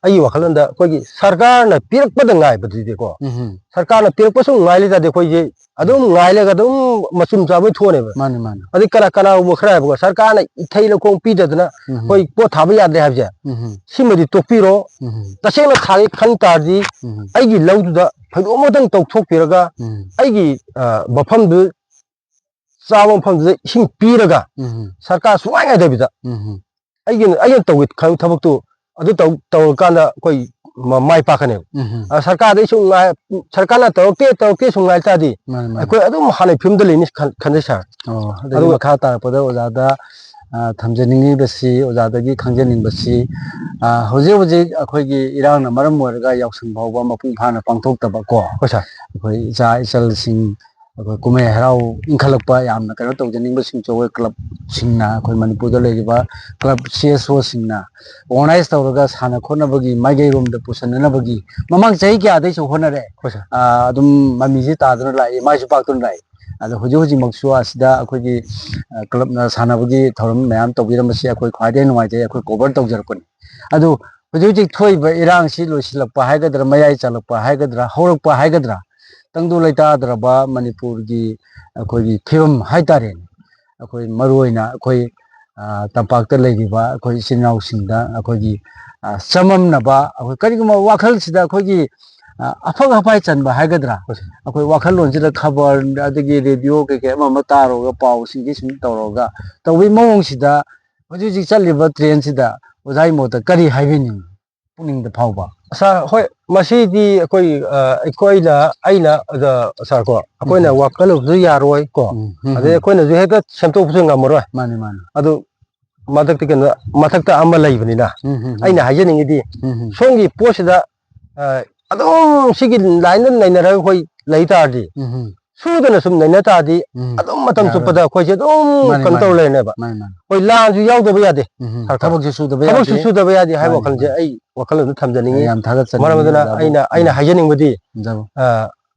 ꯑꯩꯒꯤ ꯋꯥꯈꯜꯂꯣꯟꯗ ꯑꯩꯈꯣꯏꯒꯤ ꯁꯔꯀꯥꯔꯅ ꯄꯤꯔꯛꯄꯗ ꯉꯥꯏꯕꯗꯨꯗꯤꯀꯣ, ꯎꯝ ꯍꯝ꯫ ꯁꯔꯀꯥꯔꯅ ꯄꯤꯔꯛꯄ ꯁꯨꯝ ꯉꯥꯏ ꯂꯩ ꯇꯥꯔꯗꯤ ꯑꯩꯈꯣꯏꯁꯦ ꯑꯗꯨꯝ ꯉꯥꯏ ꯂꯩꯔꯒ ꯑꯗꯨꯝ ꯃꯆꯨꯝ ꯆꯥꯕꯩ ꯊꯣꯛꯑꯅꯦꯕ꯫ ꯃꯥꯅꯤ, ꯃꯥꯅꯤ꯫ ꯑꯗꯩ ꯀꯅꯥ, ꯀꯅꯥꯒꯨꯝꯕ ꯈꯔ ꯍꯥꯏꯕꯀꯣ, ꯁꯔꯀꯥꯔꯅ ꯏꯊꯩ ꯂꯧꯈꯣꯡ ꯄꯤꯗꯗꯅ ꯎꯝ ꯍꯝ꯫ ꯑꯩꯈꯣꯏ ꯄꯣꯠ ꯊꯥꯕ ꯌꯥꯗ꯭ꯔꯦ ꯍꯥꯏꯕꯁꯦ, ꯎꯝ ꯍꯝ꯫ ꯁꯤꯃꯗꯤ ꯇꯣꯛꯄꯤꯔꯣ꯫ ꯎꯝ ꯍꯝ꯫ ꯇꯁꯦꯡꯅ ꯊꯥꯒꯦ ꯈꯟ ꯇꯥꯔꯗꯤ ꯎꯝ ꯍꯝ꯫ ꯑꯩꯒꯤ ꯂꯧꯗꯨꯗ ꯐꯩꯗꯣꯝ ꯑꯃꯇꯪ ꯇꯧꯊꯣꯛꯄꯤꯔꯒ ꯎꯝ꯫ ꯑꯩꯒꯤ, ꯑ, ꯃꯐꯝꯗꯨ ꯆꯥꯕ ꯃꯐꯝꯗꯨꯗ ꯏꯁꯤꯡ ꯄꯤꯔꯒ ꯎꯝ꯫ ꯁꯔꯀꯥꯔ ꯁꯨꯡꯉꯥꯏ ꯉꯥꯏꯗꯕꯤꯗ ꯎꯝ꯫ ꯑꯩꯒꯤ, ꯑꯩꯅ ꯇꯧꯒꯦ ꯈꯟꯕ ꯊꯕꯛꯇꯨ ꯑꯗꯨ ꯇꯧ-, ꯇꯧꯔꯀꯥꯟꯗ ꯑꯩꯈꯣꯏ ꯃ-, ꯃꯥꯏ ꯄꯥꯛꯀꯅꯦꯕ꯫ ꯎꯝ꯫ ꯑ, ꯁꯔꯀꯥꯔꯗ ꯁꯨꯝ ꯉꯥꯏ-, ꯁꯔꯀꯥꯔꯅ ꯇꯧꯔꯛꯇꯦ, ꯇꯧꯔꯛꯇꯦ ꯁꯨꯝ ꯉꯥꯏ ꯇꯥꯔꯗꯤ ꯃꯥꯅꯤ, ꯃꯥꯅꯤ꯫ ꯑꯩꯈꯣꯏ ꯑꯗꯨꯝ ꯍꯥꯟꯅꯩ ꯐꯤꯕꯝꯗ ꯂꯩꯅꯤ ꯈꯟ-, ꯈꯟꯖꯩ ꯁꯥꯔ꯫ ꯑꯣ, ꯑꯗꯒꯤ ꯑꯗꯨꯒ ꯃꯈꯥ ꯇꯥꯔꯛꯄꯗ ꯑꯣꯖꯥꯗ, ꯑ, ꯊꯝꯖꯅꯤꯡꯉꯤꯕꯁꯤ, ꯑꯣꯖꯥꯗꯒꯤ ꯈꯪꯖꯅꯤꯡꯕꯁꯤ, ꯑ, ꯍꯧꯖꯤꯛ ꯍꯧꯖꯤꯛ ꯑꯩꯈꯣꯏꯒꯤ ꯏꯔꯥꯡꯅ ꯃꯔꯝ ꯑꯣꯏꯔꯒ ꯌꯥꯎꯁꯪ ꯐꯥꯎꯕ ꯃꯄꯨꯡ ꯐꯥꯅ ꯄꯥꯡꯊꯣꯛꯇꯕ ꯀꯣ, ꯍꯣꯏ ꯁꯥꯔ꯫ ꯑꯩꯈꯣꯏ ꯏꯆꯥ ꯏꯆꯜꯁꯤꯡ ꯑꯩꯈꯣꯏ ꯀꯨꯝꯍꯩ ꯍꯔꯥꯎ ꯏꯟꯈꯠꯂꯛꯄ ꯌꯥꯝꯅ ꯀꯩꯅꯣ ꯇꯧꯖꯅꯤꯡꯕꯁꯤꯡꯁꯨ ꯑꯩꯈꯣꯏ ꯀ꯭ꯂꯕꯁꯤꯡꯅ, ꯑꯩꯈꯣꯏ ꯃꯅꯤꯄꯨꯔꯗ ꯂꯩꯔꯤꯕ ꯀ꯭ꯂꯕ ꯁꯤ ꯑꯦꯁ ꯑꯣꯁꯤꯡꯅ ꯑꯣꯔꯒꯅꯥꯏꯁ ꯇꯧꯔꯒ ꯁꯥꯟꯅ ꯈꯣꯠꯅꯕꯒꯤ ꯃꯥꯏꯀꯩꯔꯣꯝꯗ ꯄꯨꯁꯤꯟꯅꯅꯕꯒꯤ ꯃꯃꯥꯡ ꯆꯍꯤ ꯀꯌꯥꯗꯩꯁꯨ ꯍꯣꯠꯅꯔꯛꯑꯦ꯫ ꯍꯣꯏ ꯁꯥꯔ꯫ ꯑꯥ, ꯑꯗꯨꯝ ꯃꯃꯤꯁꯤ ꯇꯥꯗꯨꯅ ꯂꯥꯛꯏ, ꯃꯥꯏꯁꯨ ꯄꯥꯛꯇꯨꯅ ꯂꯥꯛꯏ꯫ ꯑꯗꯣ ꯍꯧꯖꯤꯛ ꯍꯧꯖꯤꯛꯃꯛꯁꯨ ꯑꯁꯤꯗ ꯑꯩꯈꯣꯏꯒꯤ, ꯑ, ꯀ꯭ꯂꯕꯅ ꯁꯥꯟꯅꯕꯒꯤ ꯊꯧꯔꯝ ꯃꯌꯥꯝ ꯇꯧꯕꯤꯔꯝꯕꯁꯤ ꯑꯩꯈꯣꯏ ꯈ꯭ꯋꯥꯏꯗꯒꯤ ꯅꯨꯡꯉꯥꯏꯖꯩ, ꯑꯩꯈꯣꯏ ꯀꯣꯚꯔ ꯇꯧꯖꯔꯛꯄꯅꯤ꯫ ꯑꯗꯨ ꯍꯧꯖꯤꯛ ꯍꯧꯖꯤꯛ ꯊꯣꯛꯏꯕ ꯏꯔꯥꯡꯁꯤ ꯂꯣꯏꯁꯤꯜꯂꯛꯄ ꯍꯥꯏꯒꯗ꯭ꯔꯥ, ꯃꯌꯥꯏ ꯆꯜꯂꯛꯄ ꯍꯥꯏꯒꯗ꯭ꯔꯥ, ꯍꯧꯔꯛꯄ ꯍꯥꯏꯒꯗ꯭ꯔꯥ, ꯇꯪꯗꯨ ꯂꯩꯇꯥꯗ꯭ꯔꯕ ꯃꯅꯤꯄꯨꯔꯒꯤ ꯑꯩꯈꯣꯏꯒꯤ ꯐꯤꯕꯝ ꯍꯥꯏꯇꯥꯔꯦꯅꯦ, ꯑꯩꯈꯣꯏ ꯃꯔꯨꯑꯣꯏꯅ ꯑꯩꯈꯣꯏ, ꯑ, ꯇꯝꯄꯥꯛꯇ ꯂꯩꯔꯤꯕ ꯑꯩꯈꯣꯏ ꯏꯆꯤꯟ ꯏꯅꯥꯎꯁꯤꯡꯗ ꯑꯩꯈꯣꯏꯒꯤ, ꯑ, ꯆꯃꯝꯅꯕ, ꯑꯩꯈꯣꯏ ꯀꯔꯤꯒꯨꯝꯕ ꯋꯥꯈꯜꯁꯤꯗ ꯑꯩꯈꯣꯏꯒꯤ, ꯑ, ꯑꯐꯛ ꯑꯐꯥꯏ ꯆꯟꯕ ꯍꯥꯏꯒꯗ꯭ꯔꯥ, ꯑꯩꯈꯣꯏ ꯋꯥꯈꯜꯂꯣꯟꯁꯤꯗ ꯈꯕꯔ ꯑꯗꯒꯤ ꯔꯦꯗꯤꯑꯣ ꯀꯩꯀꯩ ꯑꯃ ꯑꯃ ꯇꯥꯔꯨꯔꯒ ꯄꯥꯎꯁꯤꯡꯁꯤ ꯁꯨꯝ ꯇꯧꯔꯒ ꯇꯧꯕꯒꯤ ꯃꯑꯣꯡꯁꯤꯗ ꯍꯧꯖꯤꯛ ꯍꯧꯖꯤꯛ ꯆꯠꯂꯤꯕ ꯇ꯭ꯔꯦꯟꯁꯤꯗ ꯑꯣꯖꯥꯒꯤ ꯃꯣꯠꯇ ꯀꯔꯤ ꯍꯥꯏꯕꯤꯅꯤꯡꯉꯤ? ꯄꯨꯛꯅꯤꯡꯗ ꯐꯥꯎꯕ? ꯁꯥꯔ, ꯍꯣꯏ, ꯃꯁꯤꯗꯤ ꯑꯩꯈꯣꯏ, ꯑ, ꯑꯩꯈꯣꯏꯅ, ꯑꯩꯅ, ꯑꯗ, ꯁꯥꯔ ꯀꯣ, ꯑꯩꯈꯣꯏꯅ ꯎꯝ꯫ ꯋꯥꯈꯜꯂꯣꯟꯁꯨ ꯌꯥꯔꯣꯏ ꯀꯣ, ꯎꯝ, ꯎꯝ, ꯑꯗꯩ ꯎꯝ꯫ ꯑꯩꯈꯣꯏꯅꯁꯨ ꯍꯦꯛꯇ ꯁꯦꯝꯗꯣꯛꯄꯁꯨ ꯉꯝꯃꯔꯣꯏ꯫ ꯃꯥꯅꯤ, ꯃꯥꯅꯤ꯫ ꯑꯗꯨ ꯃꯊꯛꯇ ꯀꯩꯅꯣ, ꯃꯊꯛꯇ ꯑꯃ ꯂꯩꯕꯅꯤꯅ ꯎꯝ, ꯎꯝ, ꯎꯝ꯫ ꯑꯩꯅ ꯍꯥꯏꯖꯅꯤꯡꯉꯤꯗꯤ ꯎꯝ, ꯎꯝ꯫ ꯁꯣꯝꯒꯤ ꯄꯣꯠꯁꯤꯗ, ꯑ, ꯑꯗꯨꯝ ꯁꯤꯒꯤ ꯂꯥꯏꯟꯗ ꯅꯩꯅꯔꯒ ꯑꯩꯈꯣꯏ ꯂꯩ ꯇꯥꯔꯗꯤ, ꯎꯝ, ꯎꯝ꯫ ꯁꯨꯗꯅ ꯁꯨꯝ ꯅꯩꯅ ꯇꯥꯔꯗꯤ ꯎꯝ꯫ ꯑꯗꯨꯝ ꯃꯇꯝ ꯌꯥꯔꯣꯏ꯫ ꯆꯨꯞꯄꯗ ꯑꯩꯈꯣꯏꯁꯦ ꯑꯗꯨꯝ ꯃꯥꯅꯤ, ꯀꯩꯅꯣ ꯃꯥꯅꯤ꯫ ꯇꯧ ꯂꯩꯔꯅꯦꯕ꯫ ꯃꯥꯅꯤ, ꯃꯥꯅꯤ꯫ ꯍꯣꯏ, ꯂꯥꯟꯁꯨ ꯌꯥꯎꯗꯕ ꯌꯥꯗꯦ꯫ ꯎꯝ, ꯎꯝ꯫ ꯁꯔꯀꯥꯔ꯫ ꯊꯕꯛꯁꯨ ꯁꯨꯗꯕ ꯊꯕꯛꯁꯨ ꯌꯥꯗꯦ꯫ ꯁꯨꯗꯕ ꯌꯥꯗꯦ ꯍꯥꯏꯕ ꯃꯥꯅꯤ, ꯋꯥꯈꯜꯁꯦ ꯃꯥꯅꯤ꯫ ꯑꯩ ꯋꯥꯈꯜꯂꯣꯟꯗ ꯊꯝꯖꯅꯤꯡꯉꯤ꯫ ꯌꯥꯝ ꯊꯥꯒꯠꯆꯅꯤꯡꯉꯤ ꯃꯔꯝ ꯑꯗꯨꯅ ꯑꯣꯖꯥꯕꯨ꯫ ꯑꯩꯅ, ꯑꯩꯅ ꯎꯝ꯫ ꯍꯥꯏꯖꯅꯤꯡꯕꯗꯤ, ꯑꯣꯖꯥꯕꯨ꯫ ꯑ,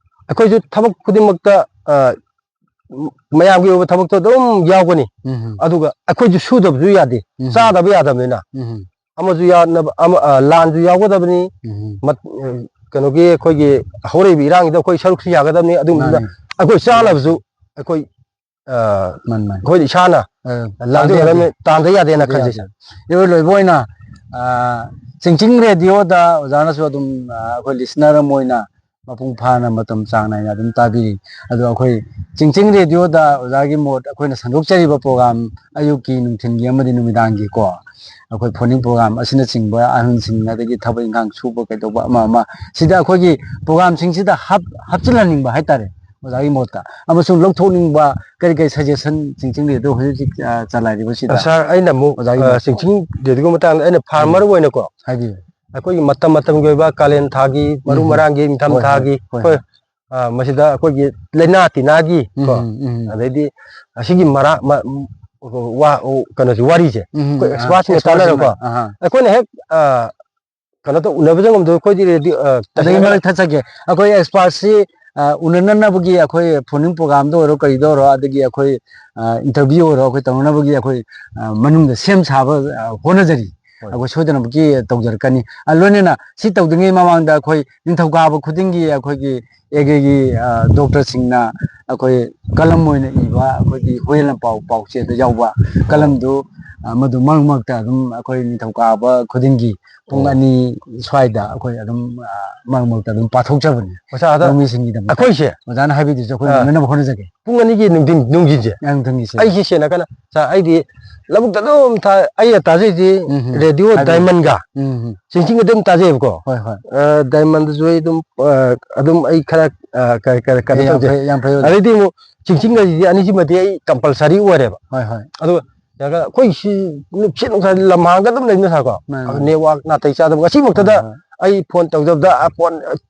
ꯑꯩꯈꯣꯏꯁꯨ ꯊꯕꯛ ꯈꯨꯗꯤꯡꯃꯛꯇ, ꯑ, ꯃꯌꯥꯝꯒꯤ ꯑꯣꯏꯕ ꯊꯕꯛꯇꯣ ꯑꯗꯨꯝ ꯌꯥꯎꯒꯅꯤ꯫ ꯎꯝ, ꯎꯝ꯫ ꯑꯗꯨꯒ ꯑꯩꯈꯣꯏꯁꯨ ꯁꯨꯗꯕꯁꯨ ꯌꯥꯗꯦ꯫ ꯎꯝ, ꯎꯝ꯫ ꯆꯥꯗꯕ ꯌꯥꯗꯕꯅꯤꯅ꯫ ꯎꯝ, ꯎꯝ꯫ ꯑꯃꯁꯨ ꯌꯥꯅꯕ, ꯑꯃ, ꯑ, ꯂꯥꯟꯁꯨ ꯌꯥꯎꯒꯗꯕꯅꯤ꯫ ꯎꯝ꯫ ꯃꯠ-, ꯑ, ꯀꯩꯅꯣꯒꯤ ꯑꯩꯈꯣꯏꯒꯤ ꯍꯧꯔꯛꯏꯕ ꯏꯔꯥꯡꯁꯤꯗ ꯑꯩꯈꯣꯏ ꯁꯔꯨꯛꯁꯨ ꯌꯥꯒꯗꯕꯅꯤ꯫ ꯑꯗꯨꯒꯨꯝꯕꯗ ꯃꯥꯅꯤ꯫ ꯑꯩꯈꯣꯏ ꯆꯥꯅꯕꯁꯨ ꯑꯩꯈꯣꯏ, ꯑ, ꯃꯥꯅꯤ, ꯃꯥꯅꯤ꯫ ꯑꯩꯈꯣꯏ ꯏꯁꯥꯅ ꯑ, ꯂꯥꯡꯊꯣꯛꯀꯗꯕꯅꯤ, ꯇꯥꯟꯗ ꯌꯥꯗꯦꯅ ꯇꯥꯟꯗ ꯈꯟꯖꯩ, ꯌꯥꯗꯦ꯫ ꯁꯥꯔ꯫ ꯏꯔꯣꯏ ꯂꯣꯏꯕ ꯑꯣꯏꯅ, ꯑ, ꯆꯤꯡꯆꯤꯡ ꯔꯦꯗꯤꯑꯣꯗ ꯑꯣꯖꯥꯅꯁꯨ ꯑꯗꯨꯝ, ꯑ, ꯑꯩꯈꯣꯏ ꯂꯤꯁꯅꯔ ꯑꯃ ꯑꯣꯏꯅ ꯃꯄꯨꯡ ꯐꯥꯅ ꯃꯇꯝ ꯆꯥꯡ ꯅꯥꯏꯅ ꯑꯗꯨꯝ ꯇꯥꯕꯤꯔꯤ꯫ ꯑꯗꯣ ꯑꯩꯈꯣꯏ ꯆꯤꯡꯆꯤꯡ ꯔꯦꯗꯤꯑꯣꯗ ꯑꯣꯖꯥꯒꯤ ꯃꯣꯠ, ꯑꯩꯈꯣꯏꯅ ꯁꯟꯗꯣꯛꯆꯔꯤꯕ ꯄ꯭ꯔꯣꯒ꯭ꯔꯥꯝ, ꯑꯌꯨꯛꯀꯤ, ꯅꯨꯡꯊꯤꯜꯒꯤ ꯑꯃꯗꯤ ꯅꯨꯃꯤꯗꯥꯡꯒꯤꯀꯣ, ꯑꯩꯈꯣꯏ ꯐꯣꯟ ꯏꯟ ꯄ꯭ꯔꯣꯒ꯭ꯔꯥꯝ ꯑꯁꯤꯅꯆꯤꯡꯕ, ꯑꯍꯟꯁꯤꯡ ꯑꯗꯒꯤ ꯊꯕꯛ ꯏꯪꯈꯥꯡ ꯁꯨꯕ ꯀꯩꯗꯧꯕ ꯑꯃ ꯑꯃ, ꯁꯤꯗ ꯑꯩꯈꯣꯏꯒꯤ ꯄ꯭ꯔꯣꯒ꯭ꯔꯥꯝꯁꯤꯡꯁꯤꯗ ꯍꯥꯞ-, ꯍꯥꯞꯆꯤꯜꯍꯟꯅꯤꯡꯕ ꯍꯥꯏꯇꯥꯔꯦ ꯑꯣꯖꯥꯒꯤ ꯃꯣꯠꯇ, ꯑꯃꯁꯨꯡ ꯂꯧꯊꯣꯛꯅꯤꯡꯕ ꯀꯔꯤ ꯀꯔꯤ ꯁꯖꯦꯁꯟ ꯆꯤꯡꯆꯤꯡ ꯔꯦꯗꯤꯑꯣ ꯍꯧꯖꯤꯛ ꯍꯧꯖꯤꯛ, ꯑ, ꯆꯂꯥꯏꯔꯤꯕꯁꯤꯗ? ꯁꯥꯔ, ꯑꯩꯅ ꯑꯃꯨꯛ, ꯑꯣꯖꯥꯒꯤ ꯑ, ꯃꯣꯠ꯫ ꯆꯤꯡꯆꯤꯡ ꯔꯦꯗꯤꯑꯣꯒꯤ ꯃꯇꯥꯡꯗ ꯑꯩꯅ ꯐꯥꯔꯃꯔ ꯎꯝ꯫ ꯑꯣꯏꯅꯀꯣ, ꯍꯥꯏꯕꯤꯌꯨ꯫ ꯑꯩꯈꯣꯏꯒꯤ ꯃꯇꯝ ꯃꯇꯝꯒꯤ ꯑꯣꯏꯕ ꯀꯥꯂꯦꯟ ꯊꯥꯒꯤ, ꯃꯔꯨ ꯎꯝ꯫ ꯃꯔꯥꯡꯒꯤ, ꯅꯤꯡꯊꯝ ꯍꯣꯏ, ꯍꯣꯏ, ꯊꯥꯒꯤ, ꯍꯣꯏ, ꯑꯩꯈꯣꯏ, ꯍꯣꯏ꯫ ꯑ, ꯃꯁꯤꯗ ꯑꯩꯈꯣꯏꯒꯤ ꯂꯥꯏꯅꯥ ꯇꯤꯟꯅꯥꯒꯤ ꯎꯝ, ꯀꯣ, ꯎꯝ, ꯎꯝ꯫ ꯑꯗꯩꯗꯤ ꯑꯁꯤꯒꯤ ꯃꯔꯥ-, ꯃ-, ꯋꯥ-, ꯀꯩꯅꯣꯁꯤ, ꯋꯥꯔꯤꯁꯦ ꯎꯝ, ꯎꯝ, ꯑꯩꯈꯣꯏ ꯑ, ꯑꯦꯛꯁꯄꯥꯔꯠꯁꯤꯡꯅ expertꯁꯤꯡꯅ, ꯇꯥꯟꯅꯔꯒꯀꯣ, ꯑꯍꯥ꯫ ꯑꯩꯈꯣꯏꯅ ꯍꯦꯛ, ꯑ, ꯀꯩꯅꯣ ꯇꯧ, ꯎꯅꯕꯁꯨ ꯉꯝꯗꯣꯏ, ꯑꯩꯈꯣꯏꯗꯤ ꯔꯦꯗꯤꯑꯣ, ꯑ, ꯑꯗꯒꯤ ꯇꯁꯦꯡꯅ ꯃꯔꯛ ꯊꯠꯆꯒꯦ, ꯑꯩꯈꯣꯏ ꯑꯦꯛꯁꯄꯥꯔꯠꯁꯤ, ꯑ, ꯎꯅꯅꯅꯕꯒꯤ ꯑꯩꯈꯣꯏ ꯐꯣꯟ ꯏꯟ ꯄ꯭ꯔꯣꯒ꯭ꯔꯥꯝꯗ ꯑꯣꯏꯔꯣ, ꯀꯔꯤꯗ ꯑꯣꯏꯔꯣ, ꯑꯗꯒꯤ ꯑꯩꯈꯣꯏ, ꯑ, ꯏꯟꯇꯔꯚ꯭ꯌꯨ ꯑꯣꯏꯔꯣ, ꯑꯩꯈꯣꯏ ꯇꯧꯅꯅꯕꯒꯤ ꯑꯩꯈꯣꯏ, ꯑ, ꯃꯅꯨꯡꯗ ꯁꯦꯝ ꯁꯥꯕ, ꯑ, ꯍꯣꯠꯅꯖꯔꯤ꯫ ꯍꯣꯏ꯫ ꯑꯩꯈꯣꯏ ꯁꯣꯏꯗꯅꯃꯛꯀꯤ ꯇꯧꯖꯔꯛꯀꯅꯤ꯫ ꯑ, ꯂꯣꯏꯅꯅ ꯁꯤ ꯇꯧꯗ꯭ꯔꯤꯉꯩ ꯃꯃꯥꯡꯗ ꯑꯩꯈꯣꯏ ꯅꯤꯡꯊꯧꯀꯥꯕ ꯈꯨꯗꯤꯡꯒꯤ ꯑꯩꯈꯣꯏꯒꯤ ꯑꯦꯒ꯭ꯔꯤꯒꯤ, ꯑ, ꯗꯣꯛꯇꯔꯁꯤꯡꯅ ꯑꯩꯈꯣꯏ ꯀꯂꯝ ꯑꯣꯏꯅ ꯏꯕ ꯑꯩꯈꯣꯏꯒꯤ ꯍꯨꯏꯌꯦꯟ ꯂꯟꯄꯥꯎ ꯄꯥꯎꯆꯦꯗ ꯌꯥꯎꯕ ꯑꯣ꯫ ꯀꯂꯝꯗꯨ, ꯑ, ꯃꯗꯨ ꯃꯔꯛ ꯃꯔꯛꯇ ꯑꯗꯨꯝ ꯑꯩꯈꯣꯏ ꯅꯤꯡꯊꯧꯀꯥꯕ ꯈꯨꯗꯤꯡꯒꯤ ꯄꯨꯡ ꯑꯣ꯫ ꯑꯅꯤ ꯁ꯭ꯋꯥꯏꯗ ꯑꯩꯈꯣꯏ ꯑꯗꯨꯝ, ꯑ, ꯃꯔꯛ ꯃꯔꯛꯇ ꯑꯗꯨꯝ ꯄꯥꯊꯣꯛꯆꯕꯅꯤ꯫ ꯑꯣꯖꯥ, ꯑꯗ ꯂꯧꯃꯤꯁꯤꯡꯒꯤꯗꯃꯛꯇ꯫ ꯑꯩꯈꯣꯏꯁꯦ, ꯑꯣꯖꯥꯅ ꯍꯥꯏꯕꯤꯗꯨꯁꯨ ꯑꯩꯈꯣꯏ ꯑ, ꯉꯝꯅꯅꯕ ꯍꯣꯠꯅꯖꯒꯦ꯫ ꯄꯨꯡ ꯑꯅꯤꯒꯤ ꯅꯨꯡꯊꯤꯟ, ꯅꯨꯡꯊꯤꯟꯁꯦ꯫ ꯑ, ꯅꯨꯡꯊꯤꯟꯒꯤꯁꯦ꯫ ꯑꯩꯁꯤ ꯁꯦꯟꯅ ꯀꯟꯅ, ꯁꯥꯔ, ꯑꯩꯗꯤ ꯂꯧꯕꯨꯛꯇ ꯑꯗꯨꯝ ꯊꯥ-, ꯑꯩꯅ ꯇꯥꯖꯩꯁꯤ ꯎꯝ, ꯎꯝ꯫ ꯔꯦꯗꯤꯑꯣ ꯍꯥꯏꯕꯤꯌꯨ꯫ ꯗꯥꯏꯃꯟꯒ ꯎꯝ, ꯎꯝ꯫ ꯆꯤꯡꯆꯤꯡꯒ ꯑꯗꯨꯝ ꯇꯥꯖꯩꯕꯀꯣ꯫ ꯍꯣꯏ, ꯍꯣꯏ꯫ ꯑ, ꯗꯥꯏꯃꯟꯗꯁꯨ ꯑꯩ ꯑꯗꯨꯝ, ꯑ, ꯑꯗꯨꯝ ꯑꯩ ꯈꯔ, ꯑ, ꯀ-, ꯀ-, ꯀꯩꯅꯣ ꯑꯦ, ꯌꯥꯝ ꯇꯧꯖꯩ꯫ ꯐꯩ, ꯌꯥꯝ ꯐꯩ, ꯑꯣꯖꯥ꯫ ꯑꯗꯩꯗꯤ ꯑꯃꯨꯛ ꯆꯤꯡꯆꯤꯡ ꯍꯥꯏꯁꯤꯗꯤ ꯑꯅꯤꯁꯤꯃꯗꯤ ꯑꯩ compulsory ꯑꯣꯏꯔꯦꯕ꯫ ꯍꯣꯏ, ꯍꯣꯏ꯫ ꯑꯗꯨꯒ ꯌꯥꯔꯒ ꯑꯩꯈꯣꯏ ꯁꯤ ꯅꯨꯡꯁꯤꯠ ꯅꯨꯡꯁꯥ ꯂꯝꯍꯥꯡꯗ ꯑꯗꯨꯝ ꯂꯩꯅ ꯁꯥꯀꯣ꯫ ꯃꯥꯅꯦ, ꯃꯥꯅꯦ꯫ ꯅꯦꯠꯋꯥꯛ ꯅꯥꯇꯩ ꯆꯥꯗꯕ꯫ ꯉꯁꯤꯃꯛꯇꯗ ꯍꯣꯏ, ꯍꯣꯏ꯫ ꯑꯩ ꯐꯣꯟ ꯇꯧꯖꯕꯗ, ꯑ, ꯐꯣꯟ